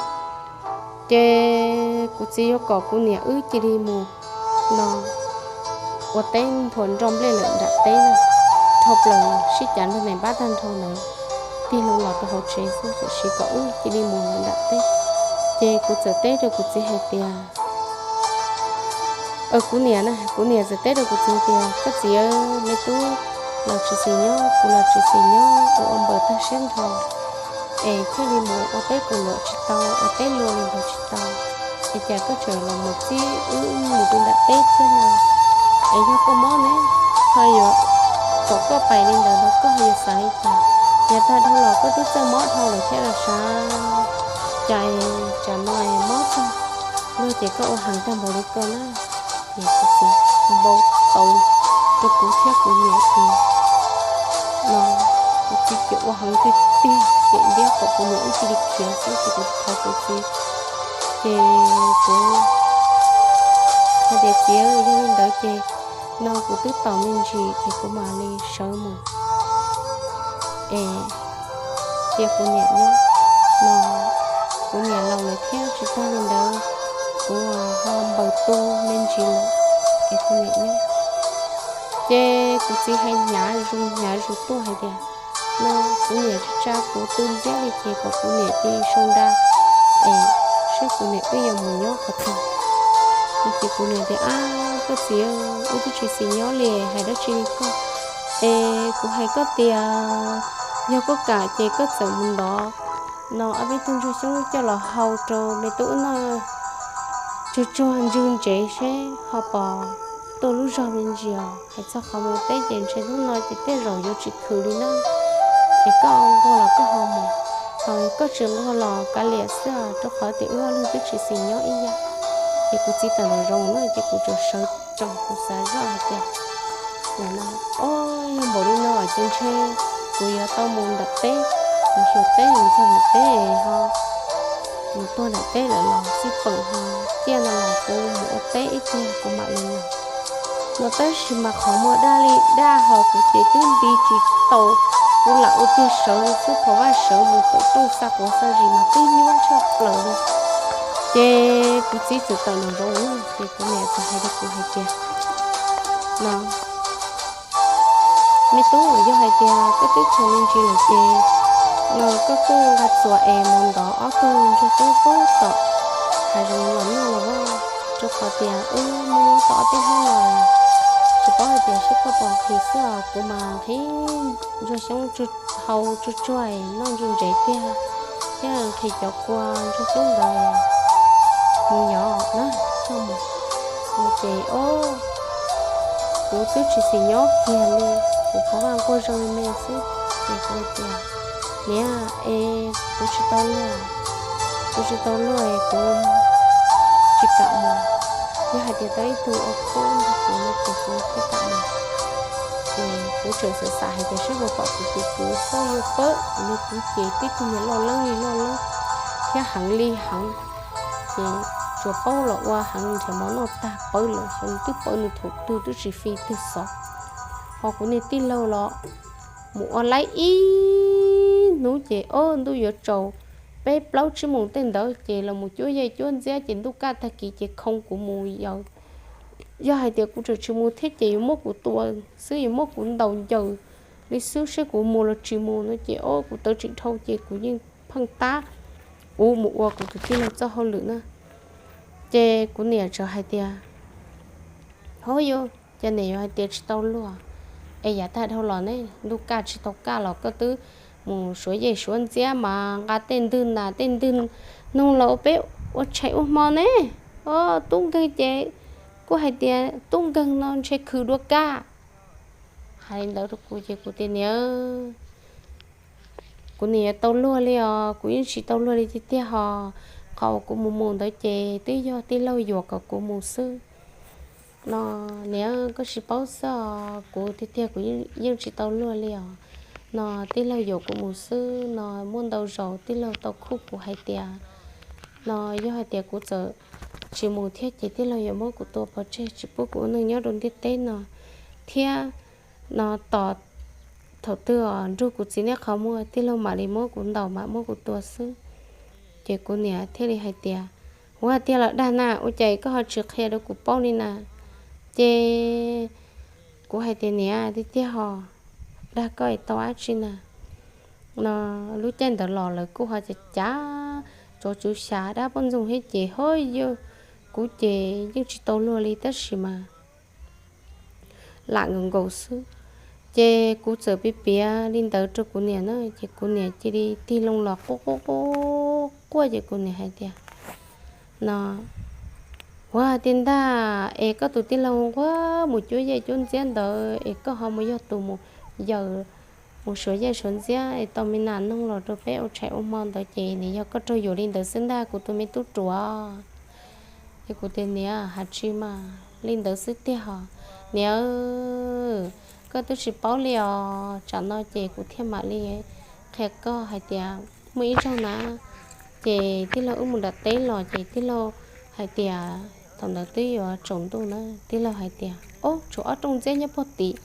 Ces kuv txiv yuav kom kuv niam wb cia li mus no ua teb nthua nroj nplej lawm nram teb na. Dhau plaws sib cav nrog nais npab tag nrho ntawd tig loo los rau hauv tsev xwb, tam sim kom wb cia li mus lawm nram teb. Ces kuv txawm teb rau kuv txiv hais tias, kuv niam na, kuv niam txawm teb rau kuv txiv tias, koj txiv, me tub los tsis xis nyob, kuv los tsis xis nyob, ua ua npaws tag siab nrho, es thiaj li mus ua teb koom luam tsis tau, ua teb luas li ntawd tsis tau, es cas koj tseem los mus txib wb mus rau nram teb thiab no? Es yog koj mob ne, ho yuav kom koj pais li ntawd no koj ho yuav xav li cas? Yav tag dhau los koj twb txawj mob dhau lawm thiab los sav, cas tsam no mob tag luag ces koj ua heev tag npaum li ko na. Ces kuv txiv npau taws rau kuv thiab kuv niam ces no kuv txiv ces ua heev tiag tiag, ces ntiab kom kuv niam wb cia li khiav xwb ces kuv thov kuv txiv, ces kuv hais tias, txiv, yog li ntawd ces no kuv twb taus me ntsis ces kuv mam li sawv mus es cia kuv niam nyob no, kuv niam laus lawm thiab tsis tag li ntawd kuv ho npaws tu me ntsis lawm es kuv niam nyob. Ces kuv txiv hais hnyav zus hnyav zus tuaj hais tias, no kuv niam tsis tsa kuv tu ntxiab li ces kom kuv niam cia li sau nra es seb kuv niam wb yuav mus nyob qhov twg. Ces kuv niam tias, ab, koj txiv, wb twb tsis xis nyob li, hais dab tsi li koj? Es kuv hais koj tias yog koj kam ces koj txawm mus ntov no ob peb tug ntsuag xyoob coj los hau rau me tub wb noj tsuag tsuag ntswg ntsev seb ho pom tuaj lub zog me ntsis os. Hais txog qhov mus teb ces ntshe hnub no ces tej zaum yuav tsis khwv li na. Es koj nquag los koj ho mus, ho koj tsis nquag los kav liam xwb os, rau qhov tias wb ob leeg twb tsis xis nyob ib yam. Ces kuv txiv tawm los zoo na ces kuv tsuas sawv tsees kuv xav zoj hais tias, o, yog npaum li no ces ntshe kuv yuav tau mus nram teb, mus xyuas teb mus txog nram teb ho mus tuag nram teb lawm los xij peem ho tiaj no los kuv mus ua teb ib pliag kuv mam li los no. Tab sis mas qhov muag daj li daj ho kuv ces twb nti tsis tau, kuv lam ua tiag sawv xub pov vaj sawv mus tawm rooj xa quav xa zis mas twb nyuaj tshaj plaws li. Ces kuv txiv txawm tawm los zov ces kuv niam txawm hais rau kuv hais tias, no, me tub, yog hais tias koj twb txog me ntsis lawm ces no koj kuj nqa txuas es mus ntov ob tug ntsuag xyoob pub tom hav zoov los noj los as, rau qhov tias wb muab tau ob peb hnub no tsis paub hais tias seb koj puas nqhis xwb os. Kuv mas nqhis ntsuag xyoob hau tsuag tsuag noj ntsuag ntsev tiag, thiab nqhis cov kua ntsuag xyoob ntawd mus yos na, coj mus. Ces o, kuv twb tsis xis nyob kiag li, kuv qhov vaj quaj zoo li me xwb. Ces kuv tias, niam, es kuv tsis tau luag, kuv tsis tau luag es kuv tsis kam mus. Yog hais tias tau ib tug ua khub nrog kuv no ces kuv thiaj kam mus. Ces kuv tseem xav xav hais tias saib puas pom kuv tus kwv xwb, yuav pawb kuv li kuv ces tib tug niag loj leeb li loj leeb thiab heev li heev. Ces tsuas paub los ua heev nrhiav mov noj tag pawv lawm, xyov nws twb pawv nws thaum twg twb tsis fi twg xov. Ho kuv niag tij laug los mus ua laib ib hnub ces o ntuj yuav tsaus peb plaub tsib moos tej ntawd ces los mus cuab yeej cuab ntxiab ces ntuj kaj tag kis ces khoo kuv mus yaws. Yog hais tias kuv tseem tsis mus thiab ces yuav muab kuv tua xwb, yuav muab kuv ntaus ncaws li xwb, seb kuv mus los tsis mus no ces o kuv tawv tsim dhau ces kuv yeej pheej tab kuv mus ua kuv tus tij laug txoj hauj lwm na. Ces kuv niam txawm hais tias, hov yus, cas niam yuav hais tias tsis tau luag, es yav tag dhau los ne ntuj kaj tsis tau kaj los koj twb mus suav yeej suav ntxiab mas nqa tej ntwg nas tej ntwg noog los peb ua tshais ua hmo ne. O, tub nkeeg ces kuj hais tias tub nkeeg no ntshe khwv dua kaj. Hais li ntawd rau kuv ces kuv tias niam, kuv niam yuav tau luag li os, kuv yeej tsis tau luag li tiag tiag hos. Qhov uas kuv mus mus ntawd ces twb yog tij laug yuam kom kuv mus xwb. No, niam, koj tsis paub xwb os, kuv tiag tiag kuv yeej tsis tau luag li os. No, tij laug yuam kuv mus xwb no, muaj ntau zaus tij laug tau khuj kuv hais tias, no, yog hais tias kuv txawm tsis mus thiab ces tij laug yuav muab kuv tua pov tseg tsis pub kuv ua neej nyob rau ntiaj teb no thiab. No, tos thaum twg os nrug kuv txiv niaj qhov muag tij laug mam li muab kuv ntaus mam muab kuv tua xwb. Ces kuv niam thiaj li hais tias, ua tiag los dag na, ua cas koj ho tsis qhia rau kuv paub li na? Ces kuv hais tias niam, tiag tiag hos, dag koj es tau dab tsi na? No, lub caij ntawd los lawv kuj ho cav cav tsov tswv xyav dab poj ntxoog thiab ces ho yog kuv ces yeej tsis tau luag li tab sis mas lam nkaus nkaus xwb. Ces kuv txawm piav piav li ntawd rau kuv niam na ces kuv niam cia li tig loo los quaj quaj quaj quaj ces kuv niam hais tias, no, ua tiag ntag es koj tus tij laug nquag mus cuab yeej cuab ntxiab ntawd es koj ho mus yog tus mus yaws, mus suav yeej suav ntxiab es tau me nas noog los rau peb ua tshais ua hmo ntawd ces nws yog koj raug yuam li ntawd xwb ntag kuv tus me tub ruam. Ces kuv tias niam, hais tsis mas li ntawd xwb tiag hos. Niam, koj twb tsis paub li os, tsam no ces kuv thiaj mam li qhia koj hais tias muaj ib zaug na, ces tij laug wb mus nram teb los ces tij laug hais tias, thaum ntawd twb yuav tsaus ntuj na, tij laug hais tias, o, tshuav ob rooj ntxiab nyob puag tid,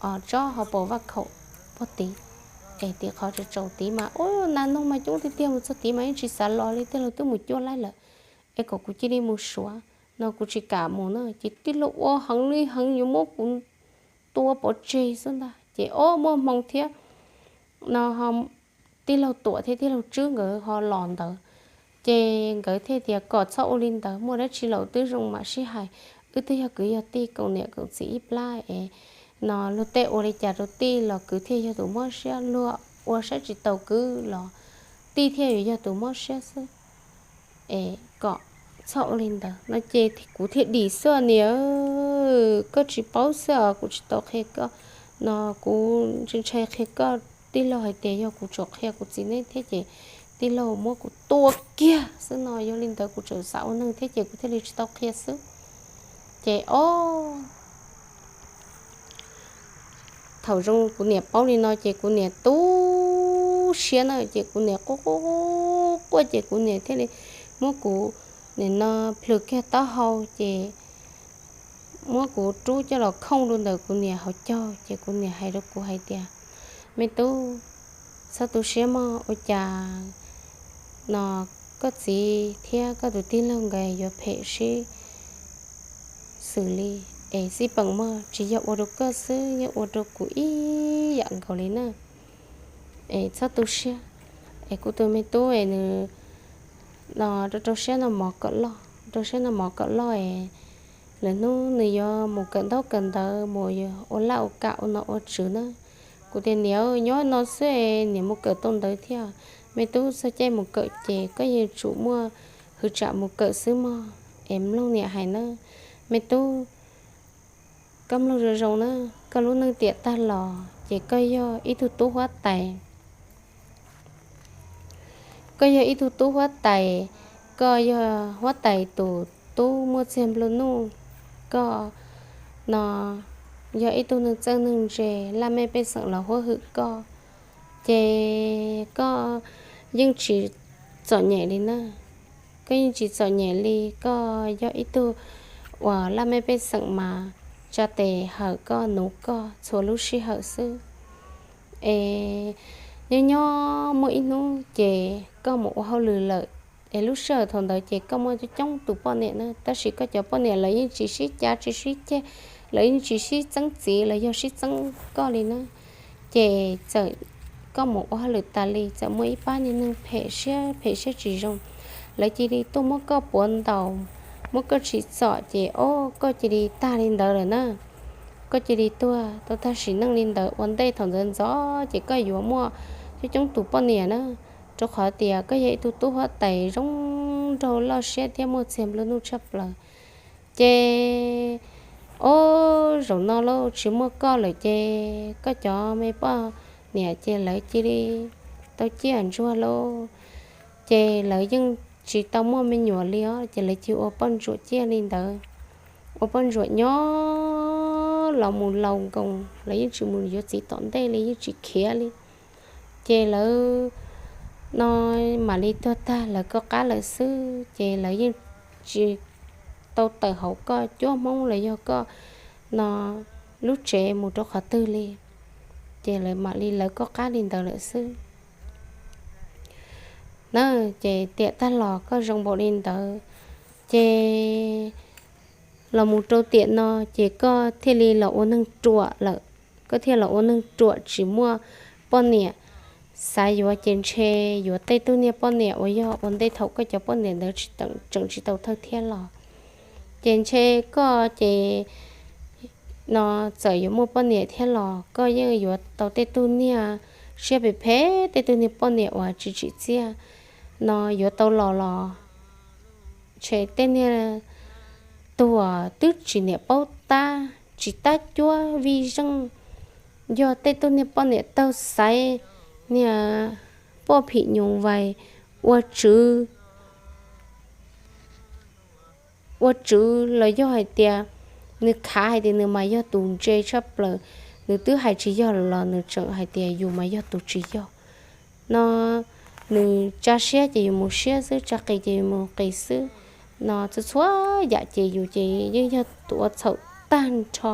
o, tsob hauv paus vaj khaum puag tid, es tim qhov tsaus tsaus tid mas, o, nas noog mas coob tiag tiag, mus txog tid mas yeej tsis xav los li, tij laug twb mus cuab laib lawm, es kom kuv cia li mus suav no kuv tsis kam mus na, ces tij laug ua heev li heev yuav muab kuv tua pov tseg xwb ntag. Ces o, muaj hmoo thiab no, tij laug Tuam thiab tij laug Tswb nkawd ho los ntawd, ces nkawd thiaj tias kom txhob ua li ntawd, muaj dab tsi los twb zoo mam sib hais, wb twb yog kwv yog tij koom niam koom txiv ib plab es no luag tej ua li cas rau tij los kwv thiaj yog tus mob siab, luag ua saib tsis taus kwv los tij thiaj yuav yog tus mob siab xwb. Es kom txhob ua li ntawd no ces kuv thiaj dim xwb niam, koj tsis paub xwb os, kuv tsis tau qhia koj no, kuv ntshai ntshai qhia koj, tij laug hais tias yog kuv tsuas qhia kuv txiv neb thiab ces tij laug muab kuv tua kiag xwb no, yog li ntawd kuv tseem xav ua neeg thiab ces kuv thiaj li tsis tau qhia xwb. Ces o, thaum zoo kuv niam paub li no ces kuv niam tu siab na, ces kuv niam quaj quaj quaj quaj ces kuv niam thiaj li muab kuv nim no plhws kiag taub hau ces muab kuv rub coj los khooj rau ntawm kuv niam hauv caug ces kuv niam hais rau kuv hais tias, Me tub, txhob tu siab mog, ua cas no koj txiv thiab koj tus tij laug nkawd yuav phem sib xws li, es xij peem mog tsis yog ua rau koj xwb, yeej ua rau kuv ib yam nkaus li na. Es txhob tu siab. Es kuv tus me tub es nws no rau rau siab noj mov kom loj, rau siab noj mov kom loj es lwm hnub nws yuav mus kawm ntaub kawm ntawv, mus ua laj ua kam ua nom ua tswv na. Kuv tias, Niam, nyob no xwb es niam mus kawm tau ntawv thiab? Me tub, txog caij mus kawm ces koj yeej tsum muaj hwv tsam mus kawm xwb mog, es mloog niam hais na. Me tub, koj mloog zoo zoo na, koj lub neej tiam tag los ces koj yog ib tug tub huab tais. Koj yog ib tug tub huab tais, koj yog huab tais tus tub muaj txiag nplua nuj, koj no yog ib tug neeg txawj neeg ntse, laj mej pej xeem los huab hwm koj, ces koj yeej tsis txom nyem li na. Koj yeej tsis txom nyem li, koj yog ib tug uas laj mej pej xeem mas tsa tes hawm koj nuv koj txhua lub sij hawm xwb. Es nyob nyob muaj ib hnub ces koj mus ua hauj lwm lawm, es lub sij hawm thaum ntawd ces koj muaj coob coob tus poj niam na, tab sis koj cov poj niam lawv yeej tsis sib cav tsis sib ceg, lawv yeej tsis sib txeeb txiv, lawv yog sib txeeb koj li na. Ces txawm koj mus ua hauj lwm tas li, txawm muaj ib pab niag neeg phem siab phem siab tsis zoo, lawv cia li tuaj muab koj puav ntaus, muab koj tsim txom ces o, koj cia li tag li ntawd lawm na. Koj cia li tuag tau tag sim neej li ntawd, ua ntej thaum ntxov ntxov ces koj yuav muaj coob coob tus poj niam na, rau qhov tias koj yog ib tug tub huab tais zoo nraug loj siab thiab muaj txiag nplua nuj tshaj plaws. Ces o, zaum no lauj tsis muaj koj lawm ces koj cov me poj niam ces lawv cia li tau ciaj ntsuag lauj. Ces lawv yeej tsis tau muaj me nyuam li os, ces lawv cia ua poj ntsuam ciaj li ntawd. Ua poj ntsuam nyob los mus laus nkoos, lawv yeej tsis mus yuav txiv tom ntej li, yeej tsis khiav li. Ces lawv no mam li tuag tag lawv koj qab lawm xwb, ces lawv yeej tsis tau tawm hauv koj cuab hmoob los yog koj no lub tsev mus rau qhov twg li. Ces lawv mam li lawv koj qab li ntawd lawm xwb na. Ces tiam tag los koj zoo npaum li ntawd, ces los mus rau tiam no ces koj thiaj li los ua neeg ruam lawm. Koj thiaj los ua neeg ruam tsis muaj poj niam. Xav yuav ces ntshe yuav tej tug niag poj niam uas yog ua ntej thaum koj cov poj niam ntawd tseem tsis tau thawj thiab los, ces ntshe koj ces no txawm yuav muaj poj niam thiab los koj yeej yuav tau tej tug niag siab phem phem, tej tug niag poj niam uas tsis tsim txiaj no yuav tau los los ntshe tej niag tuag twb tsis niam paub tab, tsis tab cuab vij zeej, yog tej tug niag poj niam taug xaiv, niag poj phim nyuj vais, ua tswv ua tswv los yog hais tias nws khav hais tias nws mas yog tus ntse tshaj plaws, nws twb hais tsis yog los nws tseem hais tias yus mas yog tus tsis yog no, nws tsa siab ces yus mus siab xwb, tsa qis ces yus mus qis xwb no, txhua txhua yam ces yus ces yeej yog tus ua txhaum tag nrho.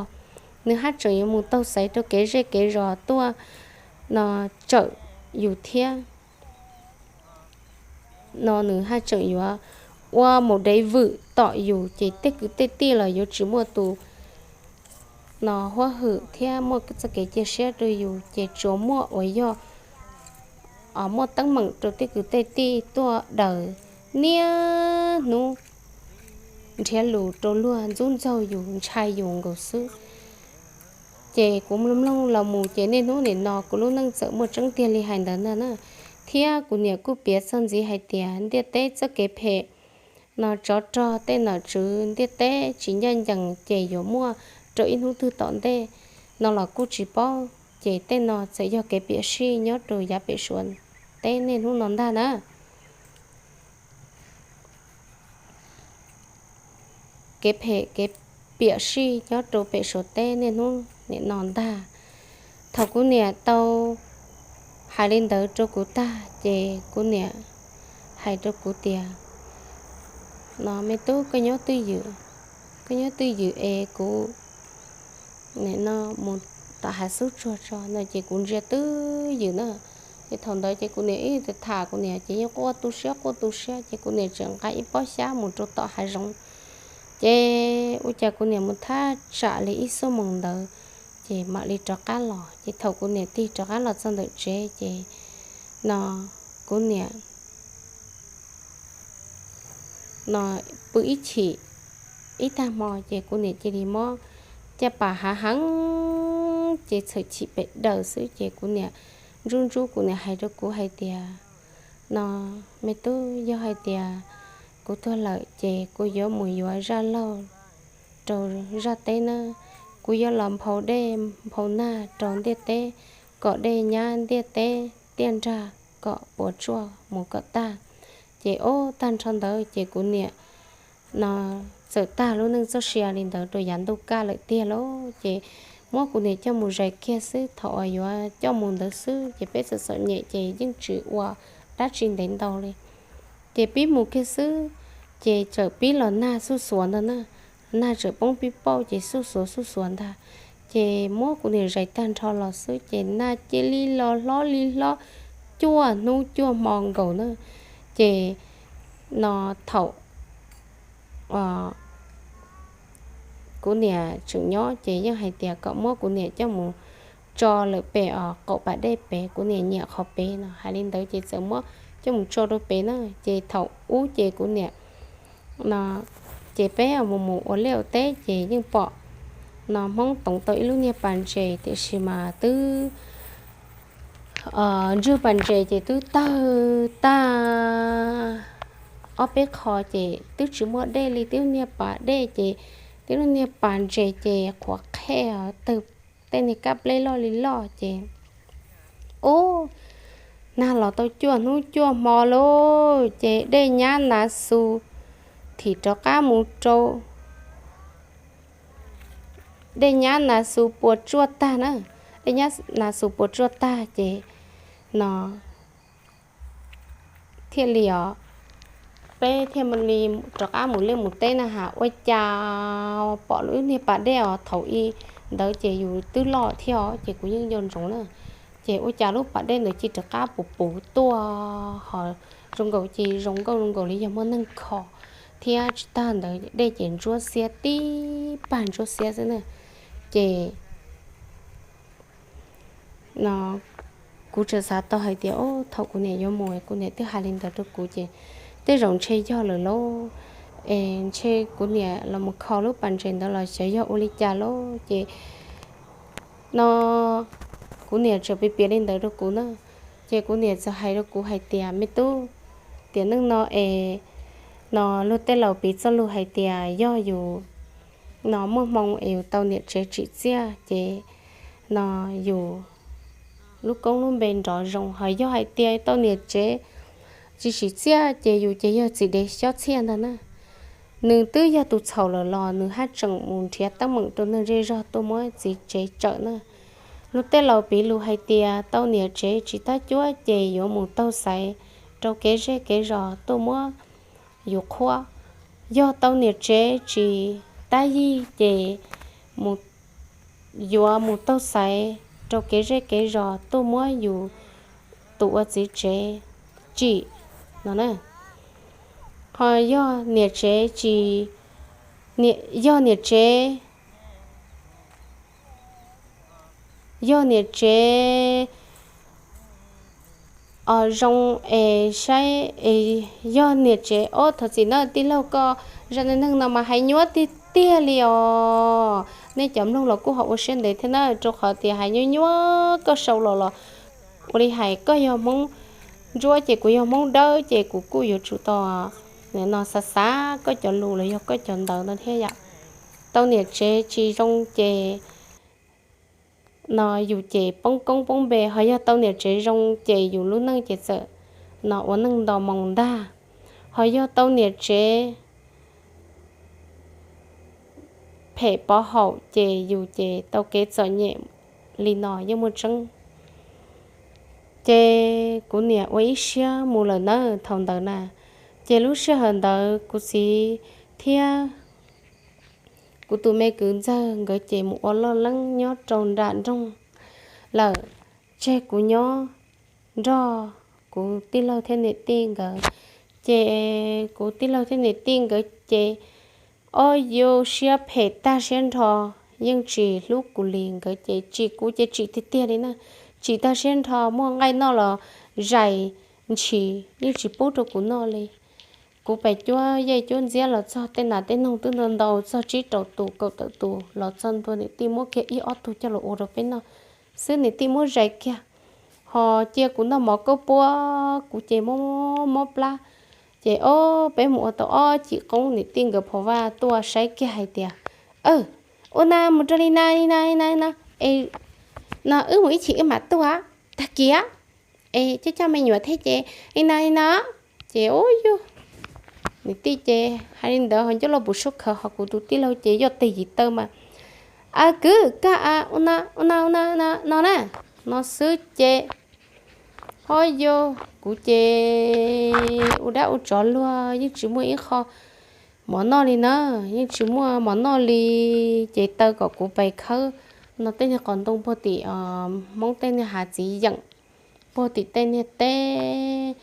Nws haj tseem yuav mus taug xaiv rau kev zej kev zos tuaj no tsawm yus thiab no, nws haj tseem yuav ua mus dev vwm tom yus, ces tej kwv tej tij los yuav tsis muaj tus no huab hwm thiab muaj txoj kev cia siab rau yus, ces tsuas muaj uas yog muaj teeb meem rau tej kwv tej tij tuaj daws niaj hnub nrhiav lus rau luag ntxub ntxaug yus ntshai yus nkaus xwb. Ces kuv mloog mloog los mus ces niaj hnub nim no kuv lub neej txawm muaj tseeb tiag li hais ntawd ntag na. Thiab kuv niam kuj piav txog ntxiv hais tias ntiaj teb txoj kev phem no tsov rog tej nom tswv ntiaj teb tsis ncaj ncees ces yuav muaj rau ib hnub twg tom ntej no los kuj tsis paub, ces tej no txawm yog kev piam sij nyob rau yav pem Suav teb niaj hnub no ntag na. Kev phem kev piam sij nyob rau pem Suav teb niaj hnub nim no ntag. Thaum kuv niam tau hais li ntawd rau kuv tag ces kuv niam hais rau kuv tias, no me tub, koj nyob twj ywm, koj nyob twj ywm es kuv nim no mus tom hav xub tsuag tso no. Ces kuv ntsia twj ywm na. Ces thaum ntawd ces kuv niam ib txwm tham kuv niam ces yeej quaj tu siab quaj tu siab, ces kuv niam tseem nqa ib pob xyab mus rau tom hav zoov. Ces ua cas kuv niam mus thaj tsam li ib xuab moos ntawd, ces mam li rov qab los. Ces thaum kuv niam tig rov qab los txog ntawm tsev ces no kuv niam no pw ib chim ib tag hmo, ces kuv niam cia li mob caj pas hav heev, ces txhawm chim pem daws xwb. Ces kuv niam ntsub ntsub kuv niam hais rau kuv hais tias, no me tub, yog hais tias kuv tuag lawm ces kuv yuav mus yuav zaj laug rau zaj teb na. Kuv yuav los nphau dej nphau nag rau ntiaj teb, kom dej nyab ntiaj teb tiaj nrag kom puas tsuaj mus kom tag. Ces ob tag nrho ntawd ces kuv niam no txawm tag lub neej txoj sia li ntawd rau yav ntuj kaj lawm tiag lauj. Ces muab kuv niam coj mus zais kiag xwb, thaum uas yuav coj mus ntawd xwb ces peb txom txom nyem ces yeej tsis ua dab tsi ntev ntau li. Ces pib mus kiag xwb, ces txawm pib los nag xuj xuav ntag na, nag txawm poob pib pauj ces xuj xuav xuj xuav ntag. Ces muab kuv niam zais tag nrho los xwb ces nag cia li los hlob li hlob, cuaj hnub cuaj hmo nkaus na. Ces no thaum kuv niam tseem nyob ces yeej hais tias kom muab kuv niam coj mus tso lawm pem os qaum pas dej pem, kuv niam nyiam qhov pem no. Hais li ntawd ces txawm muab coj mus tso rau pem na. Ces thaum ub ces kuv niam no ces peb mus mus ua liaj ua teb ces yeej pom no Hmoob toov tau ib lub niag pas ntses, tiam sis mas twb ntswg pas ntses ces twb tawg tag ob peb qho ces twb tsis muaj dej li. Tib lub niag pas dej ces tib lub niag pas ntses ces qhuav qhej tawg tej niag kab pleb loj li loj ces ub, nag los tau cuaj hnub cuaj hmo lauj, ces dej nyab nav xu thim rov qab mus rau dej nyab nav xu puas tsuaj tag na. Dej nyab nav xu puas tsuaj tag ces no thiaj li os, peb thiaj li rov qab mus liaj mus teb na has. Ua cas pom lub niag pas dej os, thaum i ntawd ces yus twb loj thiab os, ces kuv yeej nco ntsoov na. Ces ua cas lub pas dej ntawd cia li rov qab puv puv tuaj ho zoo nkaus cia li zoo nkauj zoo nkaus li yog muaj neeg kho thiab. Tsis tag ntawd dej ces ntsuab xiab tib pag ntsuab xiab xwb na. Ces no kuv txawm xav tau hais tias, o, thaum kuv niam yuav mus kuv niam twb hais li ntawd rau kuv ces tej zaum ntshe yog lawm lauj. Es ntshe kuv niam los mus kho lub pas ntses ntawd los xyov yog ua li cas lauj. Ces no kuv niam txawm piav piav li ntawd rau kuv na. Ces kuv niam txawm hais rau kuv hais tias, me tub, tiam neej no es no luag tej laus piv txoj lus hais tias yog yus no muaj hmoo es yus tau niam tsev tsim txiaj ces no yus lub koob lub npe nrov zoo. Ho yog hais tias tau niam tsev tsis tsim txiaj ces yus ces yog txiv dev xyob txhiaj ntag na. Nws twb yog tus txhaum lawm los nws haj tseem mus nrhiav teeb meem rau neeg zej zog tuaj muab txiv tsev tsawm na. Luag tej laus piv lus hais tias tau niam tsev tsis tab cuab ces yuav mus taug xaiv rau kev zej kev zos tuaj muab yus qhuab. Yog tau niam tsev tsis tab yig ces yuav mus taug xaiv rau kev zej kev zos tuaj muab yus tus ua txiv tsev tsim no na. Ho yog niam tsev tsis, yog niam tsev, yog niam tsev zoo es saib, yog niam tsev, ob, thov txim na tij laug, koj zaj neej neeg no mas hais nyuaj tiag tiag li os. Nej cov mloog los kuj ho ua siab ntev thiab na, rau qhov tias hais nyuaj nyuaj koj sau los los ua li hais koj yog Hmoob Ntsuab ces kuv yog Hmoob Dawb ces kuv kuj yuav tsum tau no xav xav koj cov lus los yog koj cov ntawv no thiab yom. Tau niam tsev tsis zoo ces no yus ces poob koob poob npe, ho yog tau niam tsev zoo ces yus lub neej ces txawm no ua neej nto moo ntag. Ho yog tau niam tsev phem pov haum ces yus ces tau kev txom nyem li no yeej muaj tseeb. Ces kuv niam ua ib siab mus lawm nawb thaum ntawd na. Ces lub sij hawm ntawd kuv txiv thiab kuv tus me kwv ntxawg nkawd ces mus ua loj leeb nyob rau nram nroog lawm, tseg kuv nyob nrog kuv tij laug thiab niam tij nkawd. Ces kuv tij laug thiab niam tij nkawd ces ob yus siab phem tag siab nrho, yeej tsis hlub kuv li. Nkawd ces tsim kuv ces tsim tiag tiag li na, tsim tag siab nrho, muaj nqaij noj los zais ntshis yeej tsis pub rau kuv noj li. Kuv pes cuab yej cuab ntxiab los txog tej nas tej noog twb ntau ntau txog tsib rau tus kaum tawm tus los txog ntua niam tij muab kiag ib ob tug coj los ua rau peb noj xwb, niam tij muab zais kiag. Ho cia kuv noj mov koj puab kuv ces mob mob plab. Ces o, peb mus ua tau ob cim qoob, niam tij nkawd phov vaj tuaj saib kiag hais tias, Aw, ua na mus rau li na li na li na, e, no wb mus ib chim wb mam tuaj, tag kis es coj coj me nyuam thiab ces li na li na. Ces u yug, niam tij ces hais li ntawd ho ncuab loj pum sub khawv, ho kuv tus tij laug ces yoj tes yim taw mas, A kwv, koj a, ua no no na, no xwb ces, o yug, kuv ces ua dab ua tsov luag yeej tsis muaj ib qho mov noj li na, yeej tsis muaj mov noj li. Ces taw kom kuv pes khawb no tej niag qos ntoo puag tim Hmoob tej niag hav txiv yeem, puag tim tej niag teb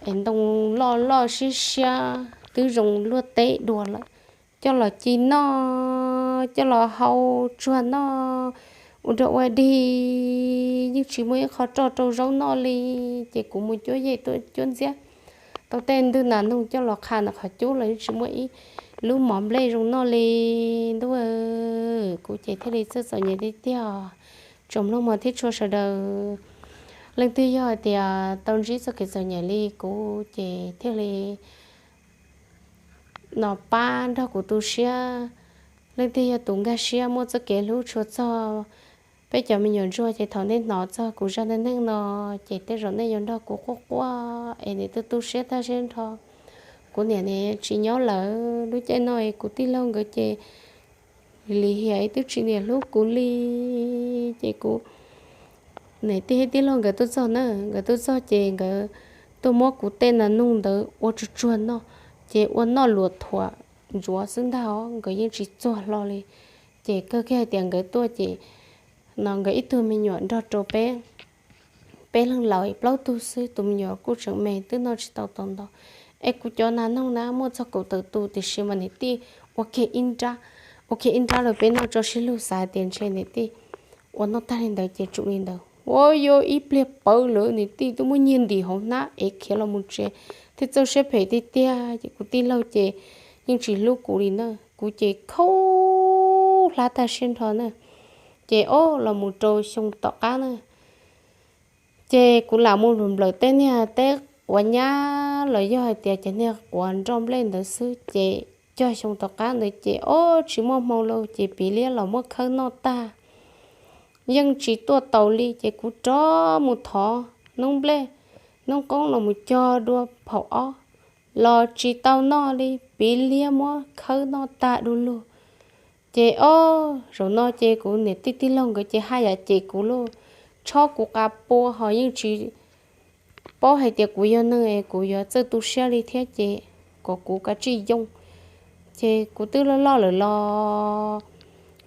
es ntoo loj loj siab siab twb zoo luaj teb dua lawm, coj los ci noj, coj los hau tsuag noj, ua rau ua dig, yeej tsis muaj ib qho roj rau zaub noj li. Ces kuv mus cuab yej cuab ntxiab tau tej ntwg nas noog coj los qha ntawm qhov cub los yeej tsis muaj ib lub mov nplej zoo noj li. Ntuj, kuv ces thiaj li txawj txom nyem tiag tiag. Tsoom mloog mog thiab tshua sawv daws, leej twg yog hais tias tau ntsib txoj kev txom nyem li kuv ces thiaj li no pab nrog kuv tu siab. Leej twg yog tus nkag siab muaj txoj kev hlub tshua txog peb cov me nyuam ntsuag ces thaum nej hnov txog kuv zaj neej neeg no ces tej zaum nej yuav nrog kuv quaj quaj es niam tu tu siab tag siab nrho. Kuv niam ne tsis nyob lawm, lub caij no kuv tij laug nkawd ces lim hiam twb tsis niam hlub kuv li. Ces kuv niam tij thiab tij laug nkawd tuaj txog na, nkawd tuaj txog ces nkawd tuaj muab kuv tej nas noog ntawd ua tsuag tsuag noj, ces ua noj luas thuam ntsuav xwb ntag os, nkawd yeej tsis txuag hlo li. Ces kawg kiag hais tias nkawd tuaj ces no nkawd ib tug me nyuam nrog rau peb, peb leeg laus plaub tug xwb, tus me nyuam kuj tseem me twb noj tsis tau tau ntau. Es kuv cov nas noog na muaj txog kaum tawm tus tiam sis mas niam tij ua kiag ib nrab, ua kiag ib nrab rau peb noj tso sib lug xav tias ntshe niam tij ua noj tag li ntawd ces tsum li ntawd. Ua yuav ib pliag pawv lawm niam tij twb muab nyiag ntim hauv hnab es khiav los mus tsev, thiaj txawj siab phem tiag tiag. Ces kuv tij laug ces yeej tsis hlub kuv li na, kuv ces khaub hlab tag siab nrho na. Ces o, los mus rau xyoo tom qab na, ces kuv lam mus nplawm tej niag teb quav nyab los yog hais tias cov niag quav nroj nplej ntawd xwb. Ces cog xyoo tom qab ntawd ces o, tsis muaj hmoo lauj, ces piv liab los muab khawb noj tag, yeej tsis tuaj taus li. Ces kuv rov mus thov noob nplej noob qoob los mus cog dua phaum ob los tsis tau noj li, piv liab muab khawb noj tag du lug. Ces o, zaum no ces kuv niam tij tij laug nkawd ces haj yam cem kuv lauj, tshob kuv qa pua ho yeej tsis paub hais tias kuv yog neeg es kuv yuav txawj tu siab li thiab ces kom kuv kav tsij yoo. Ces kuv twb loj loj lawm los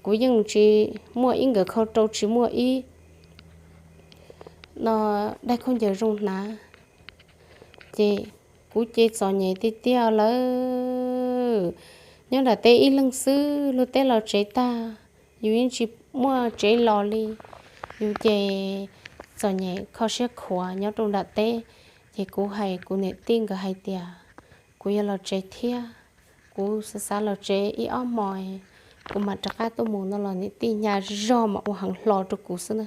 kuv yeej tsis muaj ib nkawm khau rau, tsis muaj ib no daim khaub ncaws zoo hnav. Ces kuv ces txom nyem tiag tiag lawm. Nyob nram teb ib leeg xwb, luag teb los tsev tag, yus yeej tsis muaj tsev los li. Yus ces txom nyem kho siab khuav nyob rau nram teb. Ces kuv hais kuv niam tij nkawd hais tias kuv yuav los tsev thiab, kuv xav xav los tsev ib ob hmo, kuv mam rov qab tuaj mus no los niam tij hnyav zog mas ua heev hlo rau kuv xwb na.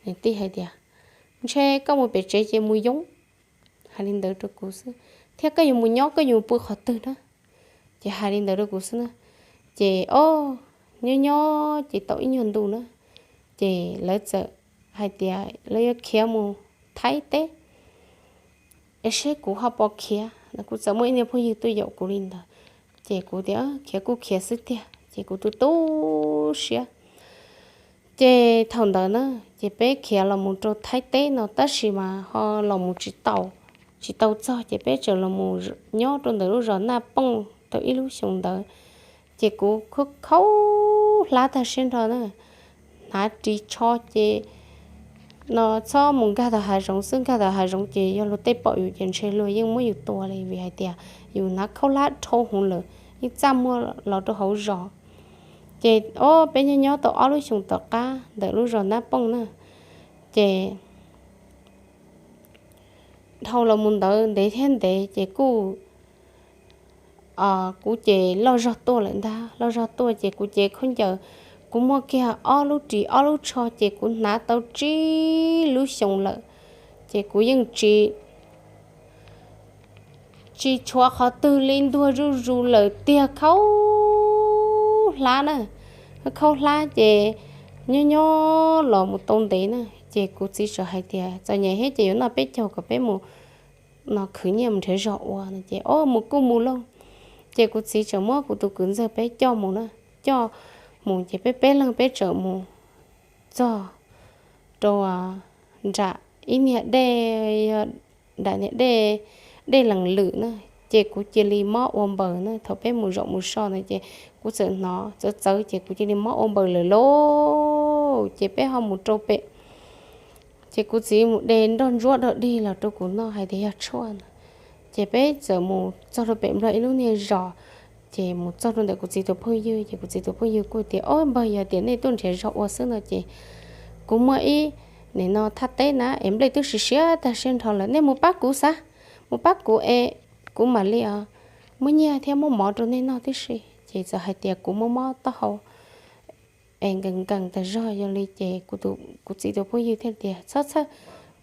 Niam tij hais tias, Ntshe koj mus pem tsev ces mus yoo. Hais li ntawd rau kuv xwb, thiab koj yuav mus nyob koj yuav mus pw qhov twg na? Ces hais li ntawd rau kuv xwb na. Ces o, nyob nyob ces tau ib nyuag ntu na, ces lawv txawm hais tias lawv yuav khiav mus Thaib teb, es seb kuv ho puas khiav no. Kuv txawm muaj ib niag phooj ywg tuaj yaum kuv li ntawd, ces kuv tias khiav kuj khiav xwb tiag, ces kuv tu tu siab. Ces thaum ntawd na, ces peb khiav los mus rau Thaib teb no tab sis mas ho los mus tsis tau, tsis tau txog ces peb tseem los mus nyob rau ntawm lub zos Naj Pooj tau ib lub xyoos ntawd. Ces kuv khaub hlab tag siab nrho na, hnav ris tsho ces no txhob mus nkag tau hav zoov xwb, nkag tau hav zoov ces yog luag tej pom yus ces ntshe luag yeej muab yus tua li vim hais tias yus hnav khaub hlab dhau hwv lawm, yeej txaj muag los rau hauv zos. Ces ob peb nyob nyob tau ob lub xyoos tom qab ntawm lub zos Naj Pooj na, ces dhau los mus ntawd ntev thiab ntev ces kuj kuv ces loj zog tuaj lawm ntag, loj zog tuaj ces kuv cev khaub ncaws, kuv muaj kiag ob lub ris ob lub tsho ces kuv hnav tau tsib lub xyoos lawm, ces kuv yeej tsis tsis tshuav qhov twg li, ntuag zuj zus lawm tiag, khaub hlab na, khaub hlab ces nyob nyob los mus tau ntev na, ces kuv txiv txawm hais tias txom nyem thiab ces yuav noj peb caug kom peb mus no khwv nyiaj mus nrhiav zog ua no ces ob mus kuj mus lauj. Ces kuv txiv txawm muab kuv tus kwv ntxawg peb coj mus na, coj mus ces peb peb leeg peb txawm mus txog rau nram ib niag dej, nram niag dej, dej lees lwm na, ces kuv cia li mob ua npaws na, thaum peb mus zaum mus so na ces kuv txawm hnov txawv txawv ces kuv cia li mob ua npaws lawm lauj. Ces peb ho mus rau pem, ces kuv txiv mus de nroj ntsuab dog dig los rau kuv noj hais tias yog tshuaj na. Ces peb txawm mus txog rau pem nplog ib lub niag zos, ces mus txog rau ntawm kuv txiv tus phooj ywg ces kuv txiv tus phooj ywg kuj tias ob npawg yog tias nej tuaj nrhiav zog ua xwb no ces kuv muaj ib, nim no thaj teb na es nplej twb siav siav tag siab nrho lawm, nej mus pab kuv xav, mus pab kuv es kuv mam li muab nyiaj thiab muab mov rau nej noj tib si. Ces txawm hais tias kuv mob mob taub hau es nkees nkees tas zog yog li ces kuv txiv tus phooj ywg thiaj tias txhob txhawj,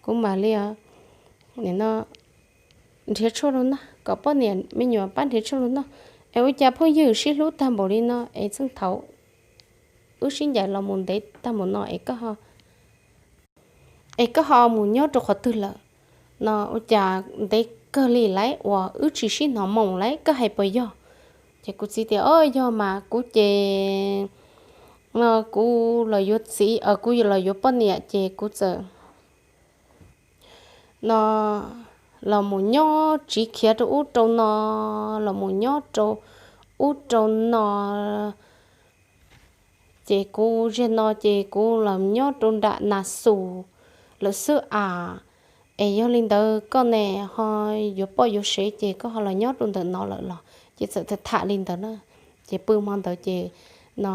kuv mam li nim no nrhiav tshuaj rau noj, kom poj niam me nyuam pab nrhiav tshuaj rau noj. Es ua cas phooj ywg sib hlub tag npaum li no es txheej thaum wb sib ncaim los mus ntev tag npaum no es koj ho es koj ho mus nyob rau qhov twg lawm no? Ua cas ntev kawg li lawm uas wb tsis sib hnov moo lawm, koj hais puas yog? Ces kuv txiv tias o yog mas kuv ces kuv los yuav txiv, kuv los yuav poj niam ces kuv txawm no los mus nyob tsiv khiav rau ub rau no, los mus nyob rau ub rau no. Ces kuv ziag no ces kuv los nyob rau nram Nas Xus lawm xwb as. Es yog li ntawd koj ne ho yuav poj yuav sev ces koj ho los nyob rau ntawm no lawm los? Ces txawm tham tham li ntawd na. Ces pw hmo ntawd ces no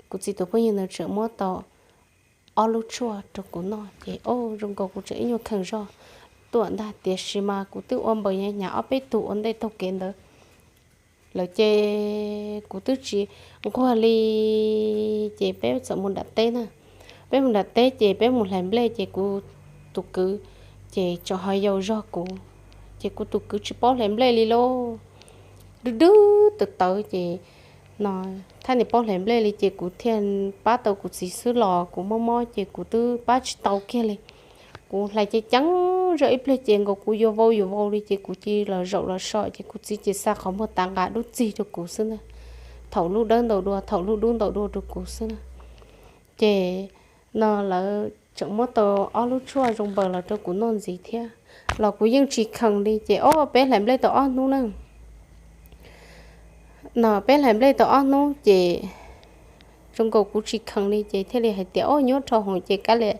kuv txiv tus phooj ywg ntawd tseem muab tau ob lub tshuaj rau kuv noj ces o zoo nkaus kuv tseem ib nyuag kheev zog tuaj ntag, tiam sis mas kuv twb ua npaws hnyav hnyav ob peb tug ua ntej taug kev ntawd lawm ces kuv twb tsis nquag li. Ces peb txawm mus nram teb na, peb mus nram teb ces peb mus hlais nplej ces kuv tus kwv ces tseem ho yau zog kuv, ces kuv tus kwv tsis paub hlais nplej li lauj, dub dub tawv tawv ces no thaj niam paub hlais nplej li ces kuv thiaj pab tau kuv txiv xwb los kuv mob mob ces kuv twb pab tsis tau kiag li. Kuv hlais ceev ceev zog ib pliag ces nkaus kuv yuav vau yuav vau li ces kuv cia li los zaum los so ces kuv txiv ces xa qhov muag tav nqa dub txig rau kuv xwb na, thaum lub dawb ntau dua thaum lub dub ntau dua rau kuv xwb na. Ces no lawv tseem muab tau ob lub tshuaj zoo npaws los rau kuv noj ntxiv thiab, los kuv yeej tsis kheev li ces o peb hlais nplej tau ob hnub na. No peb hlais nplej tau ob hnub ces zoo nkaus kuv tsis kheev li ces thiaj li hais tias o nyob rau hauv ces kav liam,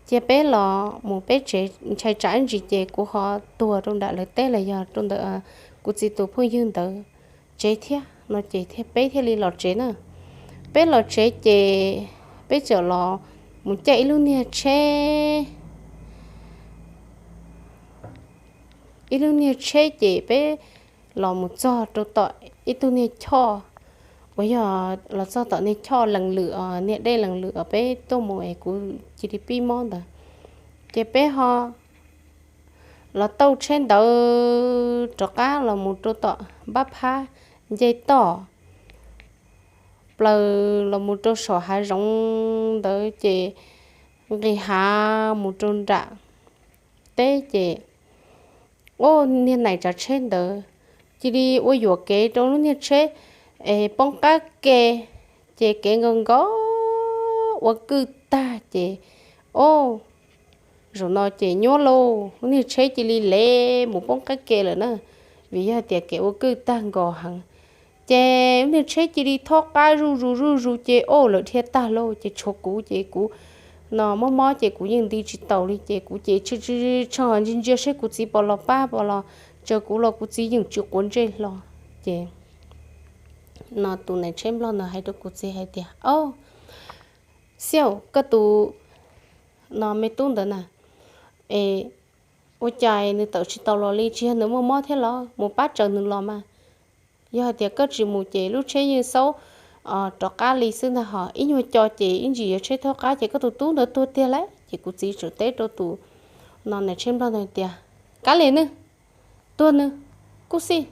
cia peb los mus peb tsev, ntshai tsam ib ntsis ces kuv ho tuag rau nram lawv teb los yog rau ntawm kuv txiv tus phooj ywg ntawd tsev thiab no ces thiaj peb thiaj li los tsev na. Peb los tsev ces peb txawm los mus caij ib lub niag tsheb, ib lub niag tsheb ces peb los mus txog rau tom ib tug niag choj, uas yog los txog tom niag choj lees lwm os, niag dej lees lwm os peb tuaj mus es kuv cia li pib mob ntawd. Ces peb ho los tauj tsheb ntawd rov qab los mus rau tom npab phab nce toj plaws los mus rau saum hav zoov ntawd ces nqis hav mus rau nram teb ces ua niag nais tsav tsheb ntawd cia li ua yuam kev rau lub niag tsheb es poob qab ke, ces kev nkaus nkaus ua kwj tag ces, o, zaum no ces nyuaj lauj, lub niag tsheb cia li lev mus poob qab ke lawm na, vim yog tias kev ua kwj tag nkaus heev. Ces lub niag tsheb cia li thob qab zuj zus zuj zus ces o lawm dhia tag lauj, ces tshuav kuv ces kuv no mob mob ces kuv yeej nti tsis taus li ces kuv ces tshee tshee ntsia ntsia seb kuv txiv puas los pab puas los tsaws kuv los kuv txiv yeej tsis quav ntsej hlo. Ces no tus niam tsheb nplog ntawd hais rau kuv txiv hais tias, o, Xiauj, koj tus no me tub ntawd na, es ua cas nws tawm tsis taus los li, tsis yog nws muaj mob thiab los? Mus pab tsaws nws los mas. Yog hais tias koj tsis mus ces lub tsheb yeej xaub rov qab li xwb ntag, ho ib nyuag co ces ib ntsis yuav tsheb thob qab ces koj tus tub ntawd tuag tiag lauj. Ces kuv txiv tseem teb rau tus no niam tsheb nplog ntawd tias, kav liam nws, tuag nws, kuj xij,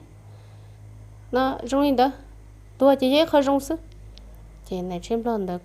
no zoo li ntawd, tuag ces yog ib qho zoo xwb. Ces niam tsheb nplog ntawd